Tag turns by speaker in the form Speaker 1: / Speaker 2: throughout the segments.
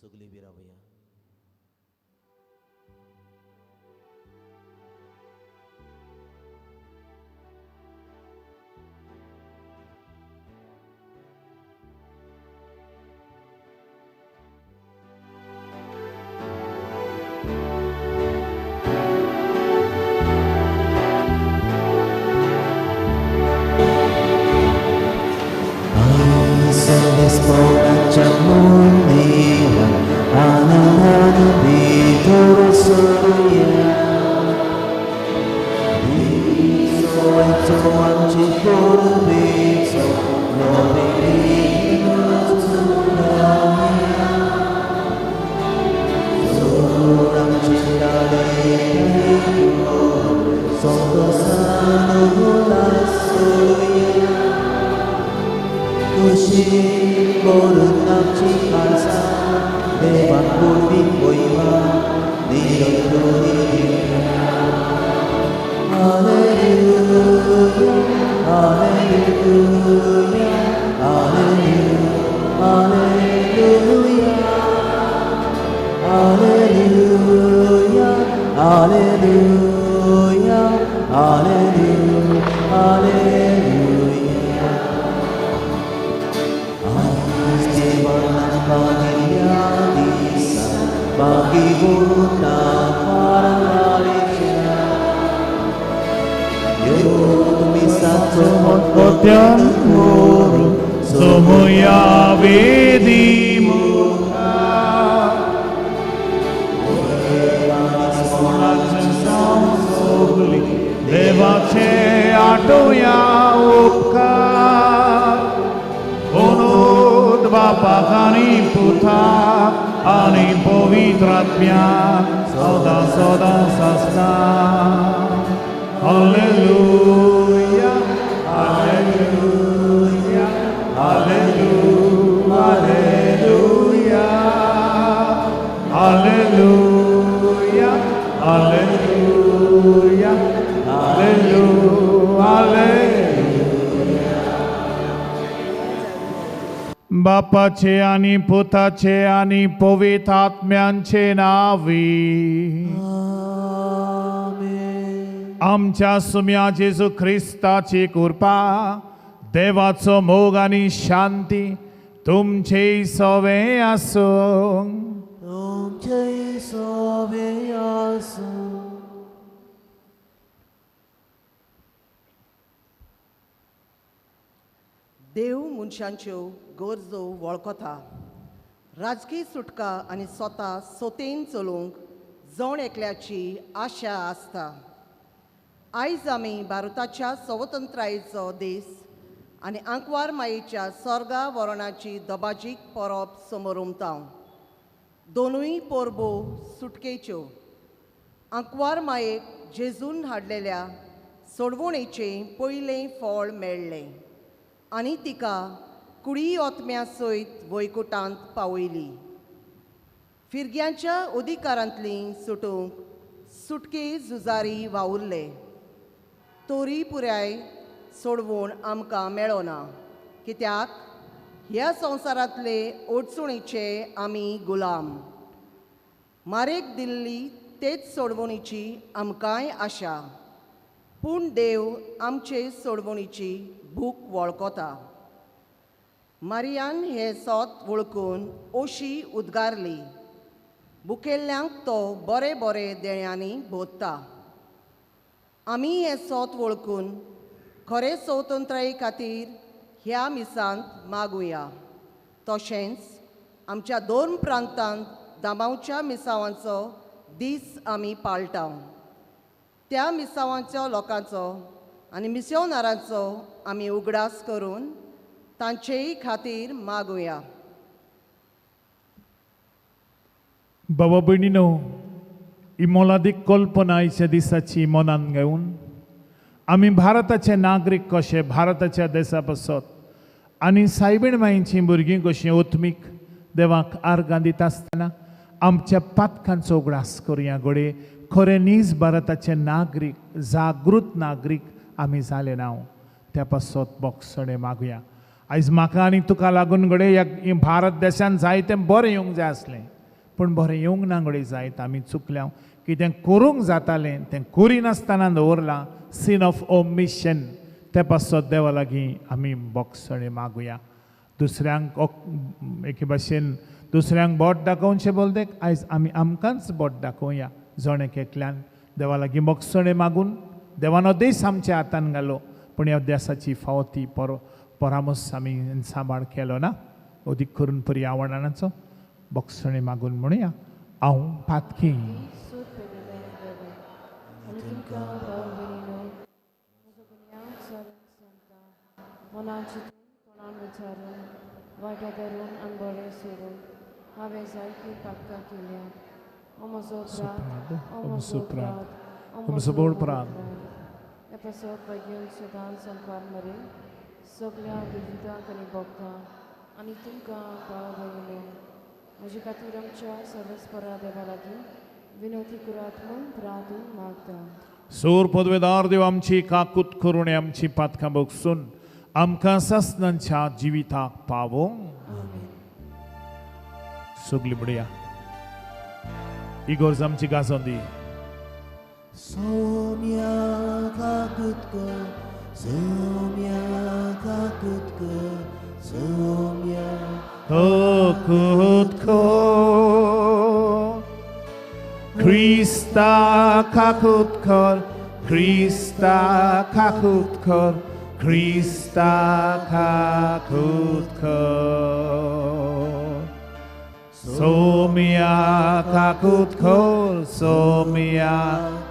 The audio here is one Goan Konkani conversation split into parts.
Speaker 1: सगळीं विरावया.
Speaker 2: बापाचे आनी पुताचे आनी पवित्र आत्म्यांचे नावी आमच्या सुम्या जेजू ख्रिस्ताची कृपा, देवाचो मोग आनी शांती तुमचे सवे आसूं.
Speaker 1: तुमचे सवे आसूं.
Speaker 3: देव मनशांच्यो गरजो वळखता. राजकीय सुटका आनी स्वता सोतेन चलोवंक जण एकल्याची आशा आसता. आयज आमी भारताच्या स्वतंत्रायेचो दीस आनी आंकवार मायेच्या सर्गा वरणाची दबाजीक परब समोरमता. दोनूय परबो सुटकेच्यो. आंकवार मायेक जेजून हाडलेल्या सोडवणेचें पयलें फळ मेळ्ळें आनी तिका कुडी ओतम्या सयत वैकुटांत पावयली. फिरग्यांच्या अधिकारांतली सुटूंक सुटके झुजारी वावुरले तोरी पुराय सोडवण आमकां मेळना, कित्याक ह्या संवसारांतले अडचणीचे आमी गुलाम. मारेक दिल्ली तेच सोडवणीची आमकांय आशा, पूण देव आमचे सोडवणीची भूक वळखता. मारियान हें सोत वळखून ओशी उद्गारली, बुकेल्ल्यांक तो बरे बरे देण्यांनी भोत्ता. आमी हें सोत वळखून खरे स्वतंत्राये खातीर ह्या मिसांत मागुया. तशेंच आमच्या दोन प्रांतांत दामावच्या मिसावांचो दीस आमी पाळटा. त्या मिसावांच्या लोकांचो आनी मिसियोनारांचो आमी उगडास करून तांचेय खातीर मागुया.
Speaker 2: बाबा भयणीनो, ही मोलादीक कल्पना आयच्या दिसाची मनान घेवन आमी भारताचे नागरीक कशे भारताच्या देसा पासत आनी सायबीण माईचीं भुरगीं कशीं ओत्मीक देवाक आर्गां दिता आसतना आमच्या पातकांचो उगडास करुया. घडये खरें नीज भारताचे नागरीक, जागृत नागरीक आमी जाले ना, त्या पासत बोगसणें मागुया. आयज म्हाका आनी तुका लागून घडये ह्या भारत देशान जायतें बरें येवंक जाय आसलें, पूण बरें येवंक ना घडये जायत. आमी चुकल्या, कितें करूंक जातालें तें करिनासतना दवरलां. Sin of omission. ते पासत देवा लागीं आमी बोगसणें मागुया. दुसऱ्यांक एके भाशेन दुसऱ्यांक बोट दाखोवचें बोलदेक आयज आमी आमकांच बोट दाखोवया. जण एक एकल्यान देवा लागीं बोगसणें मागून देवान हो देश आमच्या हातान घालो, पूण ह्या देसाची फावो ती परामर्श आमी सांबाळ केलो ना. अदीक करून पर्यावरणाचो बोगसणें मागून म्हणुया, हांव पातकी.
Speaker 4: सगळ्या दुजितांक आनी भोगता आनी तुमकां भाव भयणीनो म्हजे खातीर आमच्या सर्वेस्परा देवा लागीं विनवती करात म्हूण प्रार्थून मागता.
Speaker 2: सूर पदवेदार देव आमची काकूत करून आमची पातकां बगसून आमकां सासणाच्या जिविताक पावोवंक. सगली म्हणया इगोर्ज आमची गाजोवन दी.
Speaker 1: सोम्या काकूत कर, सोम्या काकूत कर, सोम्या
Speaker 2: काकूत कर, क्रिस्ता काकूत कर, क्रिस्ता काकूत कर, क्रिस्ता काकूत कर, सोम्या काकूत कर, सोम्या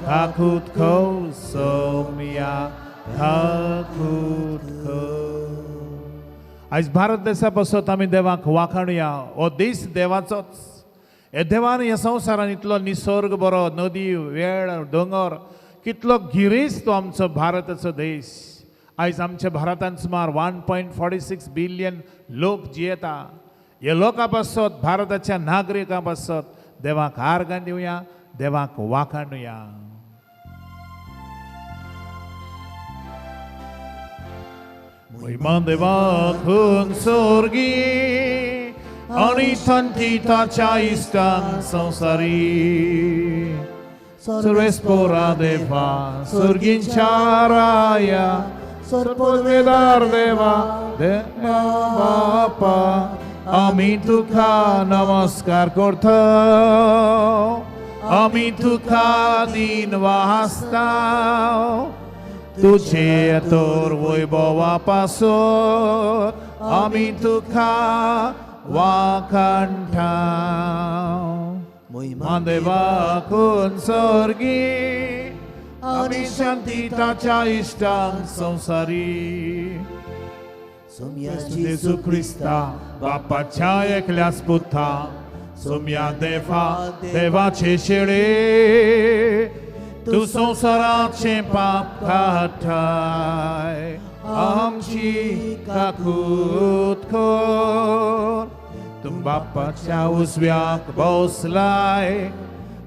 Speaker 2: काकूत कर, सोम्या काकूत कर. आयज भारत देशा पासत आमी देवाक वाखाणुया. हो देश देवाचोच. हे देवान ह्या संवसारान इतलो निसर्ग बरो, नदी, वेळ, दोंगर, कितलो गिरेस्त तो आमचो भारताचो देश. आयज आमच्या भारतान सुमार 1.46 बिलियन लोक जियेता. ह्या लोकां पासत, भारताच्या नागरिकां पासत देवाक आर्गां दिवया, देवाक वाखाणुया. महिमा देवाक सोर्गी आनी थंती ताच्या इश्टान संवसारी सर्वेस्पोरा देवा सोर्गींच्या राया सर्वपदवेदार देवा देवा बापा आमी तुका नमस्कार करता, आमी तुका दिन वासता, तुझे तोर वैभवा पासत आमी तुका वाखाणटा. महिमा देवाक सोर्गी आनी शांती ताच्या इश्टांक संवसारी. जेजू क्रिस्ता बापाच्या एकल्याच पुता सोम्या देवा देवाचे शेळे तूं संवसाराचें पाप काडटाय आमची काकूत कर. तूं बापाच्या उजव्याक बसलाय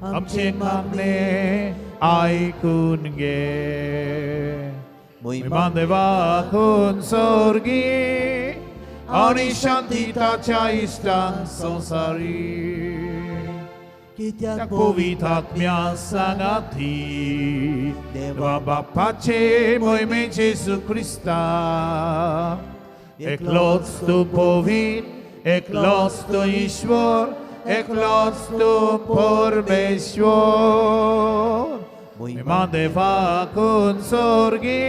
Speaker 2: आमचें मागणें आयकून घे. महिमा देवाक सोर्गी आनी शांती ताच्या इश्टांक संवसारी.
Speaker 1: कित्याक
Speaker 2: पवित्र आत्म्या सांगाती देवा बापाचे मोहिमे जेजू क्रिस्ता एकलोच तूं पवित्र, एकलोच तूं ईश्वर, एकलोच तूं परमेश्वर. महिमा देवाक सोर्गी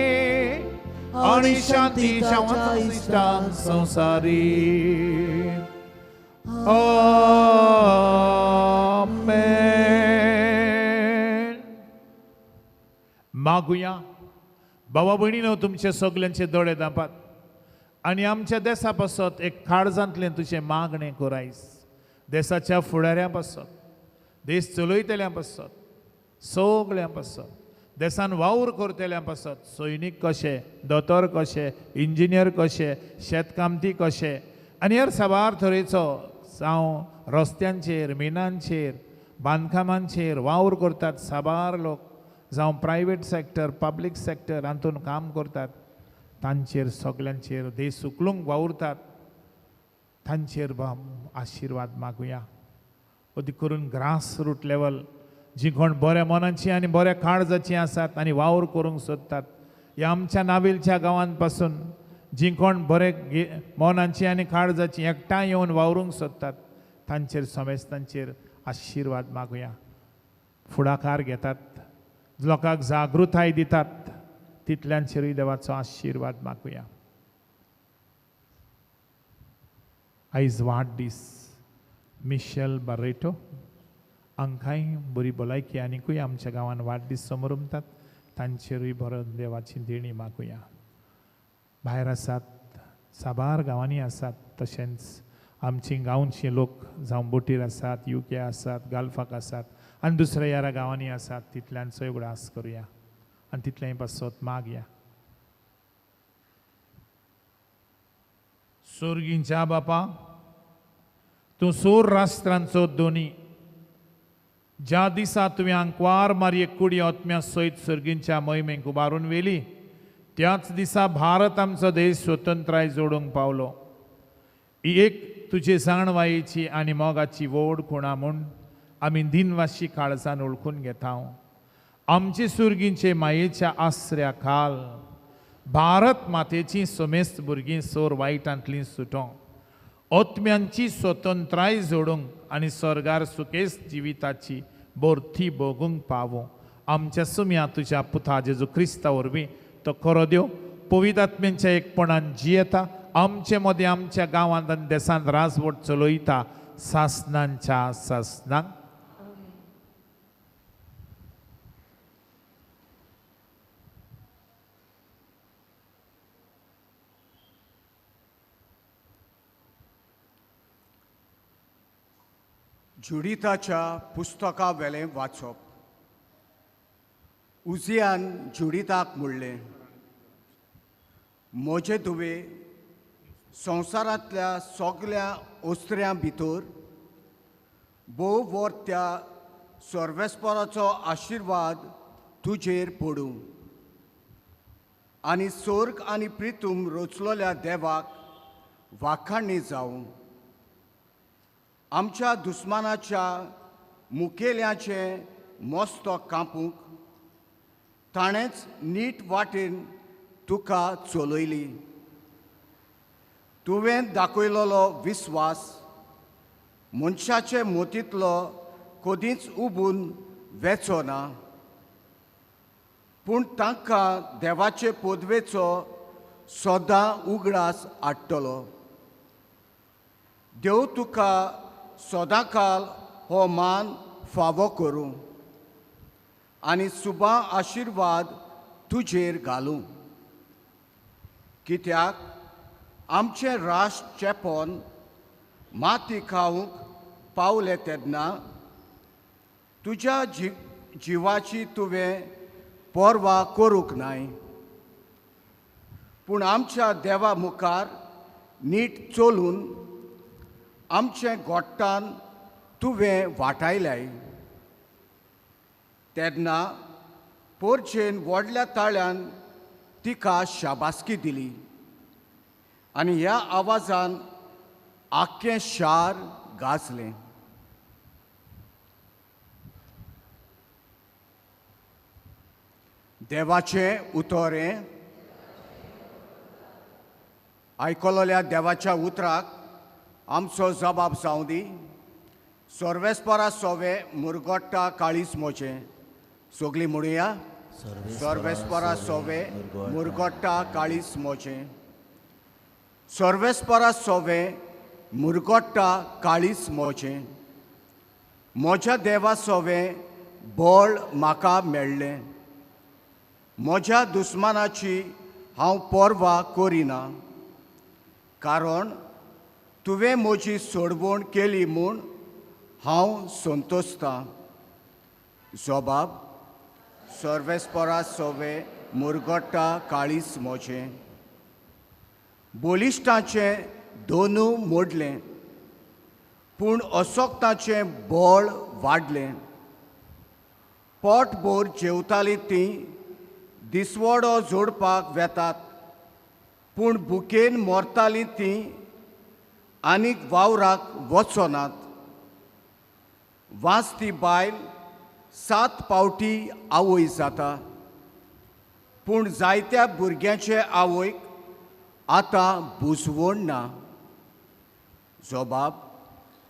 Speaker 2: आनी शांती इश्टांक संवसारी. आमेन. मागुया. भावा भयणीनो, तुमचे सगल्यांचे दोळे धांपात आनी आमच्या देसा पासत एक काळजांतलें तुजें मागणें करायस. देसाच्या फुडाऱ्यां पासत, देश चलयतल्यां पासत, सगळ्यां पासत, देसान वावर करतल्यां पासत, सैनीक कशे, दोतोर कशे, इंजिनियर कशे, शेतकामती कशे आनी हेर साबार तरेचो जावं रस्त्यांचेर, मिनांचेर, बांदकामांचेर वावर करतात साबार लोक, जावं प्रायवेट सॅक्टर, पब्लीक सॅक्टर हातून काम करतात. तांचेर सगल्यांचेर देश उखलूंक वावुरतात तांचेर आशिर्वाद मागुया. अदीक करून ग्रास रूट लेवल जी कोण बऱ्या मनाची आनी बऱ्या काळजाची आसात आनी वावर करूंक सोदतात ह्या आमच्या नावेलच्या गांवांत पासून जी कोण बरे मनाची आनी काळजाची एकठांय येवन वावरूंक सोदतात तांचेर समेस्तांचेर आशिर्वाद मागुया. फुडाकार घेतात, लोकांक जागृताय दितात, तितल्यांचेरूय देवाचो आशिर्वाद मागुया. आयज वाडदीस मिशेल बार्रेटो हांकांय बरी भलायकी आनिकूय आमच्या गांवांत वाडदीस समरमतात तांचेरूय बरो देवाची देणी मागुया. भायर आसात, साबार गांवांनी आसात, तशेंच आमची गांवचे लोक जावं बोटीर आसात, युके आसात, गाल्फाक आसात आनी दुसऱ्या यारा गांवांनी आसात, तितल्यांचोय उगडास करुया आनी तितलेंय पासत मागया. सोर्गींच्या बापा, तूं सोर राष्ट्रांचो दोनी, ज्या दिसा तुवें आंकवार मारये कुडी आत्म्या सयत सर्गींच्या मोहिमेक उबारून व्हेली त्याच दिसा भारत आमचो देश स्वतंत्राय जोडूंक पावलो. ही एक तुजे जाणवायेची आनी मोगाची व्हड खुणा म्हूण आमी दिनवाशी काळजान वळखून घेता. आमचे सुर्गींचे मायेच्या आसऱ्या खाल भारत मातेची समेस्त भुरगीं सोर वायटांतलीं सुटों, आत्म्यांची स्वतंत्राय जोडूंक आनी स्वर्गार सुकेस जिविताची बोर्थी भोगूंक पावूं. आमच्या सुम्या तुज्या पुता जेजू क्रिस्ता वरवीं तो खरो देव पवित्र आत्म्यांच्या एकपणान जियेता, आमचे मदें आमच्या गांवांत आनी देसांत राजवट चलयता सासनांच्या सासनांक.
Speaker 5: जुडिताच्या पुस्तका वेलें वाचप. उजियान जुडिताक म्हणलें, म्हजे धुवे संवसारांतल्या सगल्या ओस्त्र्यां भितर भोव व्हड त्या सर्वेस्पराचो आशिर्वाद तुजेर पडूं आनी स्वर्ग आनी प्रितूम रचलोल्या देवाक वाखाणी जावं. आमच्या दुस्मानाच्या मुखेल्याचें मस्तक कापूंक ताणेंच नीट वाटेन तुका चलयली. तुवें दाखयलोलो विस्वास मनशाचे मोतींतलो कदींच उबून वेचो ना, पूण तांकां देवाचे पदवेचो सदां उगडास हाडटलो. देव तुका सदांकाल हो मान फावो करूं आनी सुबा आशिर्वाद तुजेर घालूं. कित्याक आमचें राष्ट्र चेपोन माती खावंक पावलें तेन्ना तुज्या जिवाची तुवें पर्वा करूंक नाय, पूण आमच्या देवा मुखार नीट चलून आमचें गोट्टान तुवें वाटायलें. तेन्ना पोरचेन व्हडल्या ताळ्यान तिका शाबासकी दिली आनी ह्या आवाजान आख्खें शार गाजलें. देवाचें उतर हें आयकलोल्या देवाच्या उतराक आमचो जबाब जावं दी. सर्वेस्परा सोवे मुरगोट्टा काळीज मोचें. सगळीं म्हणुया, सर्वेस्परा सोवे मुरगोट्टा काळीज मोचें. सर्वेस्परा सोवे मुरगोट्टा काळीज मोचें. म्हज्या देवा सोवे बळ म्हाका मेळ्ळें. म्हज्या दुस्मानाची हांव पर्वा करिना, कारण तुवें म्हजी सोडवण केली म्हूण हांव संतोशतां. जबाब सर्वेस्परा सोवे मुरगोट्टा काळीज मोचें. बलिश्टाचें दोनू मोडलें, पूण असोक्ताचें बळ वाडलें. पोटभर जेवतालीं तीं दिसवडो जोडपाक वेतात पूण भुकेन मरतालीं तीं आनीक वावराक वचनात. वांचती बायल 7 पावटी आवय जाता, पूण जायत्या भुरग्यांचे आवयक आतां बुजवण ना. जबाब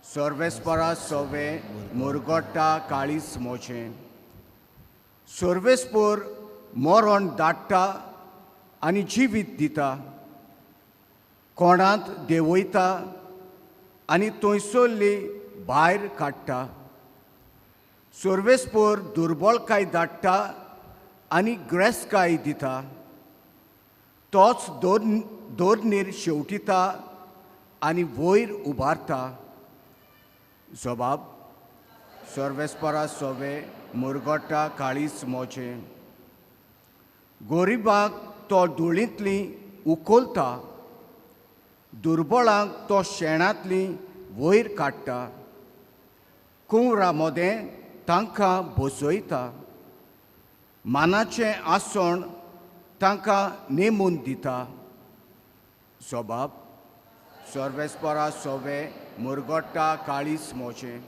Speaker 5: सर्वेस्परा सोवे मुरगोट्टा काळीस मोचें. सर्वेस्पोर मरण दाट्टा आनी जिवीत दिता, कोणांत देंवयता आनी थंयसरली भायर काडटा. सर्वेस्पोर दुर्बळकाय धाडटा आनी ग्रेसकाय दिता. तोच दोर्नीर शेवटिता आनी वयर उबारता. जबाब सर्वेस्परा सोवे मुरगोट्टा काळीस मोचें. गोरिबाक तो धुळींतली उखलता, दुर्बळांक तो शेणांतली वयर काडटा. कुंवरा मदें तांकां बसयता, मानाचें आसण तांकां नेमून दिता. जबाब सर्वेस्परा सोवे मुरगोट्टा काळीस मोचें.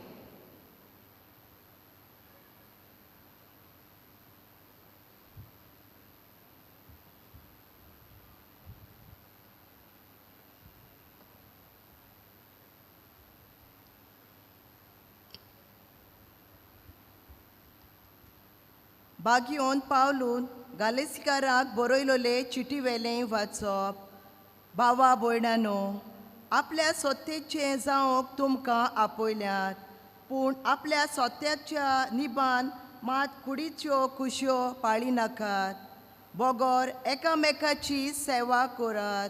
Speaker 6: बागियोन पावलून गालेसिकाराक बरयलोले चिटी वेलें वाचप. भावा भयणानो, आपल्या सत्तेचें जावंक तुमकां आपयल्यात, पूण आपल्या सत्याच्या निबान मात कुडीच्यो खुशयो पाळी नाकात, बगर एकामेकाची सेवा करात.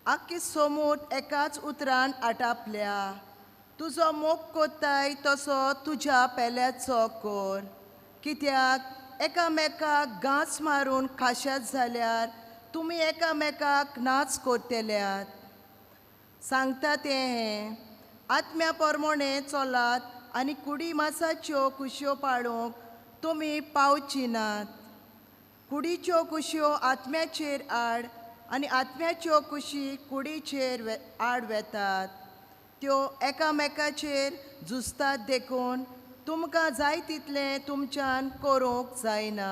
Speaker 6: आख्खी सोमूत एकाच उतरान आटापल्या. तुजो मोग कोत्ताय तसो तुज्या पेल्याचो कर, कित्याक एकामेकाक घांस मारून खाश्यात जाल्यार तुमी एकामेकाक नाच करतल्यात. सांगता तें हें आत्म्या प्रमाणे चलात आनी कुडी मासाच्यो खुशयो पाळूंक तुमी पावची नात. कुडीच्यो खुशयो आत्म्याचेर आड आनी आत्म्याच्यो खुशी कुडीचेर आड वेतात. त्यो एकामेकाचेर झुजतात, देखून तुमकां जाय तितलें तुमच्यान करूंक जायना.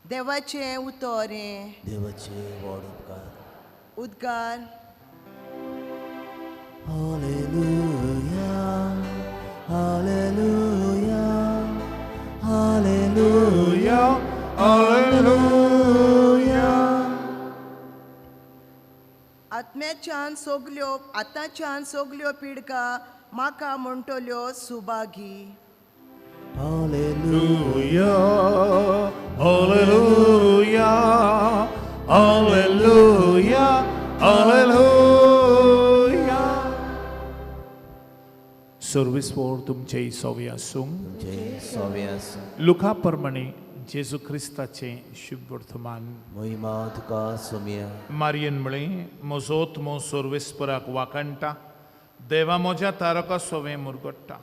Speaker 6: देवाचें उतर हें.
Speaker 1: देवाचे व्हड उपकार.
Speaker 6: उद्गार.
Speaker 1: Hallelujah, hallelujah, hallelujah, hallelujah.
Speaker 6: आत्म्याच्यान सगल्यो आतांच्यान सगल्यो पिडका म्हाका म्हणटल्यो Subhagi.
Speaker 1: Hallelujah,
Speaker 2: hallelujah, hallelujah, hallelujah. सर्वेस्पोर तुमचे सोवे आसूं.
Speaker 1: तुमचे सोवे आसूं.
Speaker 2: लुका प्रमाणे जेजू क्रिस्ताचें शुभ वर्तमान.
Speaker 1: महिमा तुका सोम्या.
Speaker 2: मारियन म्हळें, म्हजो आत्मो सर्वेस्पराक वाखाणटा, देवा म्हज्या तारका सोवें मुरगट्टा.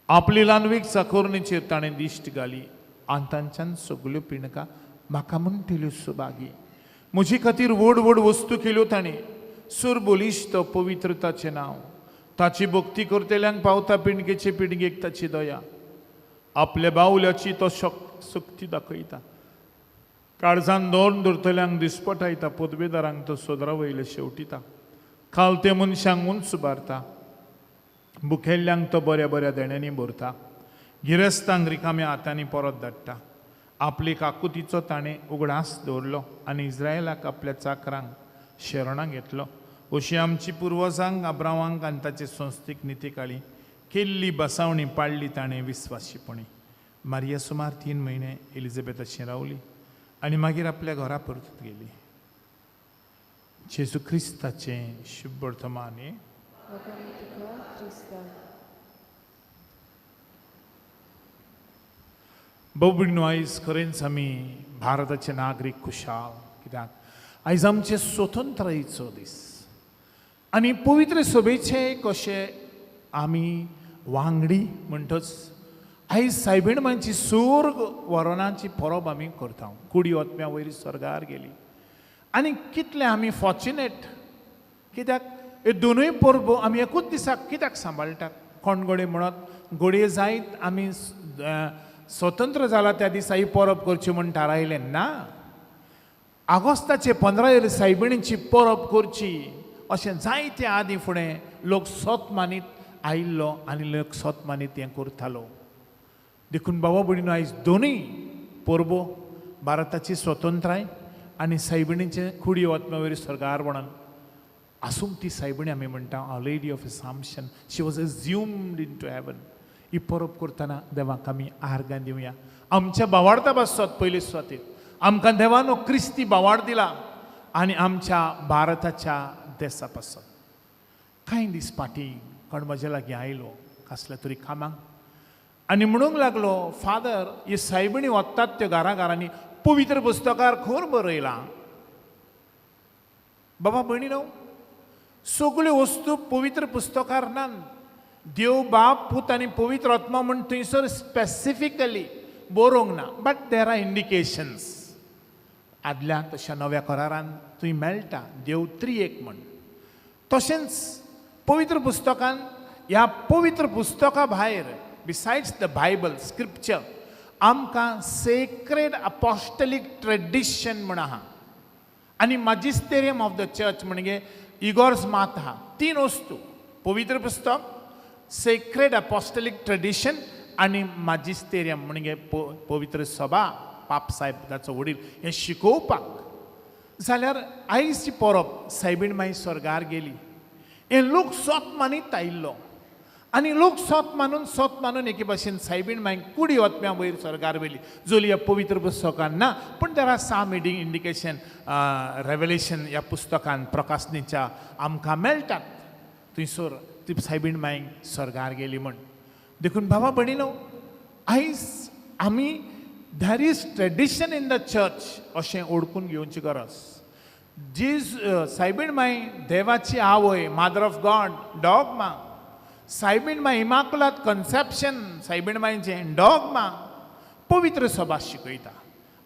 Speaker 2: आपली ल्हानवीक चाकोरणीचेर ताणें दिश्ट घाली आनी तांच्यान सगल्यो पिणकां म्हाका म्हणटल्यो सुभागी. म्हजे खातीर व्हड व्हड वस्तू केल्यो ताणें. सूर बलिश्ट पवित्रताचें नांव. ताची भक्ती करतल्यांक पावता पिणगेचे पिणगेक ताची दया. आपल्या बावल्याची तो शक्ती दाखयता. काळजान दोन धरतल्यांक दिसपटायता, पदवेदारांक तो सोदरा वयले शेवटिता. खालते मनशांक उंच उबारता, भुकेल्ल्यांक तो बऱ्या बऱ्या देण्यांनी भरता. गिरेस्तांक रिकाम्या हातांनी परत धाडटा. आपली काकुतीचो ताणें उगडास दवरलो आनी इस्रायलाक आपल्या चाकरांक शरणां घेतलो. अशी आमची पुर्वजांक आब्रावांक आनी ताचे संस्थीक नितीकाळी केल्ली बसावणी पाडली ताणें विस्वाशीपणी. मारिया सुमार 3 म्हयने एलिझाबेथाशी रावली आनी मागीर आपल्या घरा परतून गेली. जेजू क्रिस्ताचें शुभ वर्तमान. भाव आयज खरेंच आमी भारताचे नागरीक खुशाल, कित्याक आयज आमचे स्वतंत्रायेचो दीस आनी पवित्र सभेचे कशे आमी वांगडी म्हणटच आयज सायबीणमांची सोर्ग वरणाची परब आमी करता. कुडी ओतम्या वयर स्वर्गार गेली आनी कितले आमी फॉर्च्युनेट, कित्याक हे दोनूय परबो आमी एकूच दिसाक कित्याक सांबाळटात? कोण घडये म्हणत घडये जायत आमी स्वतंत्र जाला त्या दिसा ही परब करची म्हूण थारायलें ना. आगोस्ताचे 15 सायबिणीची परब करची अशें जायते आदीं फुडें लोक सोत मानीत आयिल्लो आनी लोक सोत मानीत हें करतालो. देखून बाबा भयणीनो, आयज दोनूय परबो, भारताची स्वतंत्राय आनी सायबिणीचे कुडी आत्म्या वयर स्वर्गार म्हणून आसूंक ती सायबिणी आमी म्हणटा, Our Lady of Assumption, she was assumed into heaven. ही परब करतना देवाक आमी आर्गां दिवया आमच्या भावार्ता पासत. पयले सुवातेर आमकां देवान हो क्रिस्ती भावार्त दिला आनी आमच्या भारताच्या देसा पासत. कांय दीस फाटीं कोण म्हज्या लागीं आयलो कसल्या तरी कामाक आनी म्हणूंक लागलो, फादर, ही सायबिणी वतात त्यो घरा घरांनी, पवित्र पुस्तकार खंय बरयलां? बाबा भयणी न्हू, सगल्यो वस्तू पवित्र पुस्तकार ना. देव बाप, पूत आनी पवित्र आत्मा म्हूण थंयसर स्पेसिफिकली बरोवंक ना, but there are indications. आदल्या तशा नव्या करारान थंय मेळटा देव त्रिएक म्हण. तशेंच पवित्र पुस्तकान, ह्या पवित्र पुस्तका भायर, बिसायड्स the Bible scripture, आमकां सेक्रेड अपोस्टलीक ट्रेडिशन म्हण आहा आनी माजिस्तेरियम ऑफ the church म्हणजे इगोर्ज मात आहा. तीन वस्तू, पवित्र पुस्तक, सेक्रेड अपोस्टलीक ट्रेडिशन आनी माजिस्तेरियम म्हणजे पवित्र सभा, पाप साहेब ताचो वडील हें शिकोवपाक. जाल्यार आयज परब सायबीण माई स्वर्गार गेली हें लोक सोत मानीत आयिल्लो आनी लोक सोत मानून सोत मानून एके भाशेन सायबीण माई कुडी आत्म्या वयर स्वर्गार व्हेली. जोली ह्या पवित्र पुस्तकान ना, पूण there are some indication, Revelation ह्या पुस्तकान, प्रकाशनीच्या आमकां मेळटात थंयसर ती सायबीण माई स्वर्गार गेली म्हण. देखून भावा भयणीनो, आयज आमी there is tradition in the church अशें ओळखून घेवची गरज. जीज सायबीण माई देवाची आवय, mother of God, dogma. सायबीण my इमाकुलात कन्सेप्शन सायबीण माईचें, डॉगमा. पवित्र सभा शिकयता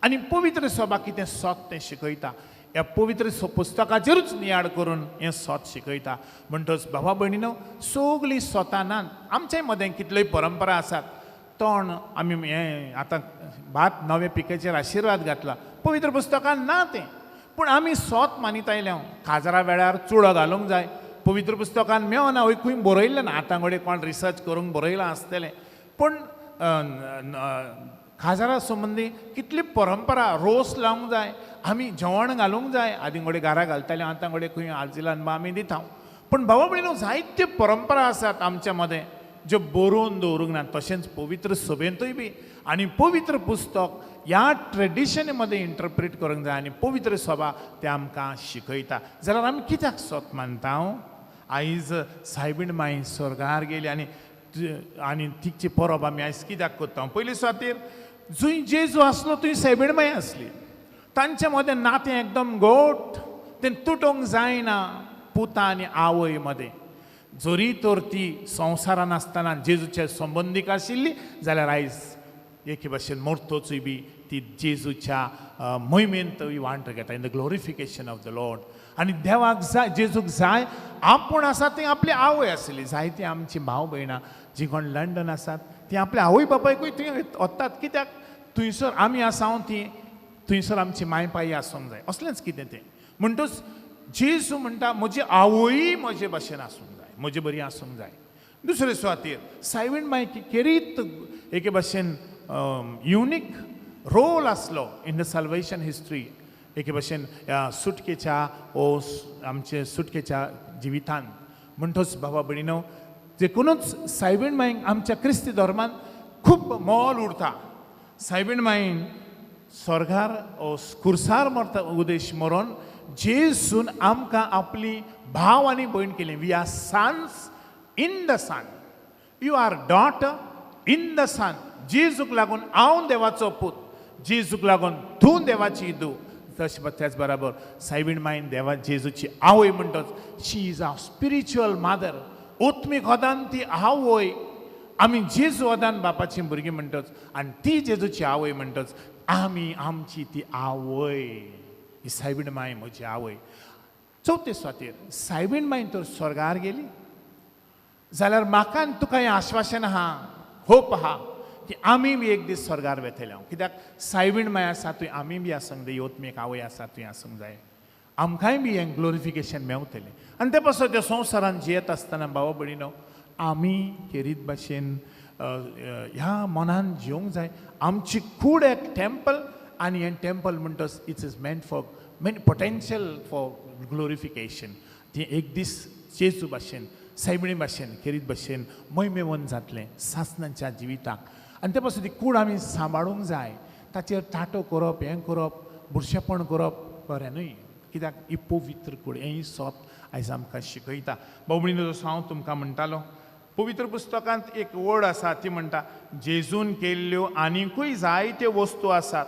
Speaker 2: आनी पवित्र सभा कितें सत तें शिकयता. ह्या पवित्र पुस्तकाचेरूच नियाळ करून हें सत शिकयता. म्हणटच भावा भयणीनो, सगळीं स्वता नात. आमचे मदें कितल्योय परंपरा आसात. तोंड आमी हें आतां भात नव्या पिकेचेर आशिर्वाद घातला, पवित्र पुस्तकान ना तें, पूण आमी सोत मानीत आयल्या. काजरा वेळार चुडो घालूंक जाय, पवित्र पुस्तकान मेवना, वय खंय बरयल्लें ना. आतां कडेन कोण रिसर्च करूंक बरयलां आसतलें, पूण काजरा संबंदी कितली परंपरा, रोस लावंक जाय, आमी जेवण घालूंक जाय. आदीं कडेन घरा घालताले, आतां कडेन खंय आजिलान बा आमी दिता. पूण भावा भयणीनो, जायत्यो परंपरा आसात आमच्या मदें ज्यो बरोवन दवरूंक ना. तशेंच पवित्र सभेंतूय बी आनी पवित्र पुस्तक ह्या ट्रेडिशने मदें इंटरप्रीट करूंक जाय आनी पवित्र सभा ते आमकां शिकयता. जाल्यार आमी कित्याक सोत मानता? आयज सायबीण माई स्वर्गार गेली आनी तिची परब आमी आयज कित्याक करता? पयली सुवातेर जंय जेजू आसलो थंय सायबीण माई आसली. तांचे मदें नातें एकदम गोट, तें तुटोंक जायना. पुता आनी आवय मदें जरी तर ती संवसारान आसतना जेजूच्या संबंदीक आशिल्ली, जाल्यार आयज एके भाशेन मरतोचूय बी ती जेजूच्या मोहिमेंत वांटो घेता, in the glorification of the Lord. आनी देवाक जाय, जेजूक जाय, आपूण आसा ती आपली आवय आसली. जायती आमची भाव भयणां जी कोण लंडन आसात ती आपल्या आवय बापायकूय थंय वतात. कित्याक? थंयसर आमी आसा ती थंयसर आमची माय पाई आसूंक जाय, असलेंच कितें तें. म्हणटच जेजू म्हणटा, म्हजी आवय म्हजे भाशेन आसूंक जाय, म्हजे बरी आसूंक जाय. दुसरे सुवातेर सायबीण माय खेरीत एके भाशेन युनीक रोल आसलो इन the salvation history. एके भाशेन ह्या सुटकेच्या ओ आमचे सुटकेच्या जिवितान. म्हणटच बाबा भयणीनो, देखूनच सायबीण माईक आमच्या क्रिस्ती धर्मान खूब मोल उरता. सायबीण माईन स्वर्गार ओ कुर्सार मरता उद्देश मरोन जेजून आमकां आपली भाव आनी भयण केली. We are sons in the Son, you are daughter in the Son. जेजूक लागून हांव देवाचो पूत, जेजूक लागून तूं देवाची धूव. तशें त्याच बराबर सायबीण माईन देवा जेजूची आवय म्हणटच she is our spiritual mother. आत्मीक वदान ती आवय. आमी जेजू वदान बापाची भुरगीं म्हणटच आनी ती जेजूची आवय म्हणटच आमी आमची ती आवय. ही सायबीण माय म्हजी आवय. चवथे सुवातेर सायबीण माय तर स्वर्गार गेली जाल्यार म्हाका आनी तुका हें आश्वासन आहा, होप आहा की आमी बी एक दीस स्वर्गार वेतले हांव. कित्याक सायबीण माय आसा थंय आमी बी आसूंक जाय, योत्मीक आवय आसा थंय आसूंक जाय, आमकांय बी हें ग्लोरिफिकेशन मेवतलें. आनी ते पासत त्या संवसारान जियेत आसतना भाव भयणीनो आमी खेरीत भाशेन ह्या मनान जिवंक जाय. आमची कूड एक टेम्पल आनी हें temple म्हणटच it's is meant for main potential for glorification. ती एक दीस जेजू भाशेन, सायबिणी भाशेन, खेरीत भाशेन मैमेवन जातलें सासणाच्या जिविताक. आनी ते पासून ती कूड आमी सांबाळूंक जाय. ताचेर ताटो करप, हें करप, बुरशेपण करप बरें न्हय, कित्याक ही पवित्र कूड. हेंय सोत आयज आमकां शिकयता. भाव भयणीनो, जसो हांव तुमकां म्हणटालो, पवित्र पुस्तकांत एक वड आसा ती म्हणटा जेजून केल्ल्यो आनिकूय जायत्यो वस्तू आसात,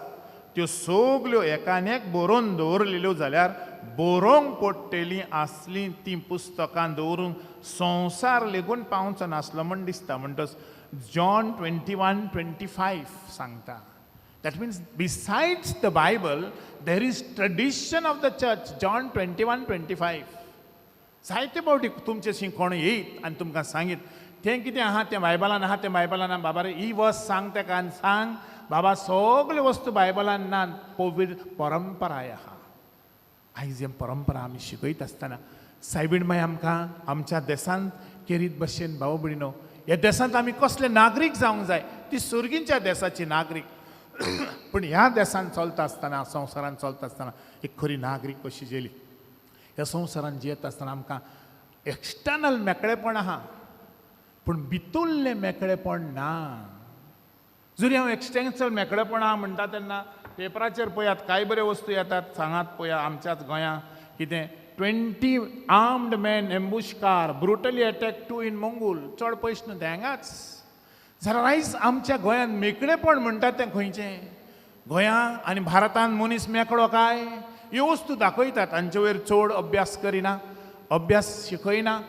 Speaker 2: त्यो सगल्यो एकान एक बरोवन दवरलेल्यो जाल्यार बरोवंक पडटलीं आसलीं तीं पुस्तकां दवरूंक संवसार लेगून पावचो नासलो म्हण दिसता. म्हणटच जॉन 21:25 सांगता. That means besides the Bible there is tradition of the church. John 21:25. जायते फावटी तुमचे कोण येयत आनी तुमकां सांगीत तें कितें आहा तें बायबलान आहा, तें बायबलान आहा. बाबा रे, ही वस्त सांग तेका आनी सांग बाबा सगल्यो वस्तू बायबलान ना, पवित्र परंपराय आहा. आयज हे परंपरा आमी शिकयत आसतना सायबीण माय आमकां आमच्या देसांत खेरीत भशेन भाव भयणीनो, ह्या देसांत आमी कसले नागरीक जावंक जाय, ती सुर्गींच्या देसाची नागरीक. पूण ह्या देसांत चलता आसतना, संवसारांत चलता आसतना एक खरी नागरीक कशी जेली. ह्या संवसारांत जियेता आसतना आमकां एक्सटर्नल मेकळेपण आहा पूण भितरलें मेकळेपण ना. जरी हांव एक्सटर्नल मेकळेपण आहा म्हणटा तेन्ना पेपराचेर पळयात कांय बऱ्यो वस्तू येतात, सांगात पळया आमच्याच गोंया कितें 20 armed men ambush car brutally attack 2 in Mongol. चड पयस न्हू तें हांगाच. जाल्यार आयज आमच्या गोंयांत मेकळेपण म्हणटा तें खंयचें? गोंया आनी भारतांत मनीस मेकळो काय? ह्यो वस्तू दाखयतात, तांचे वयर चड अभ्यास करिना, अभ्यास शिकयना,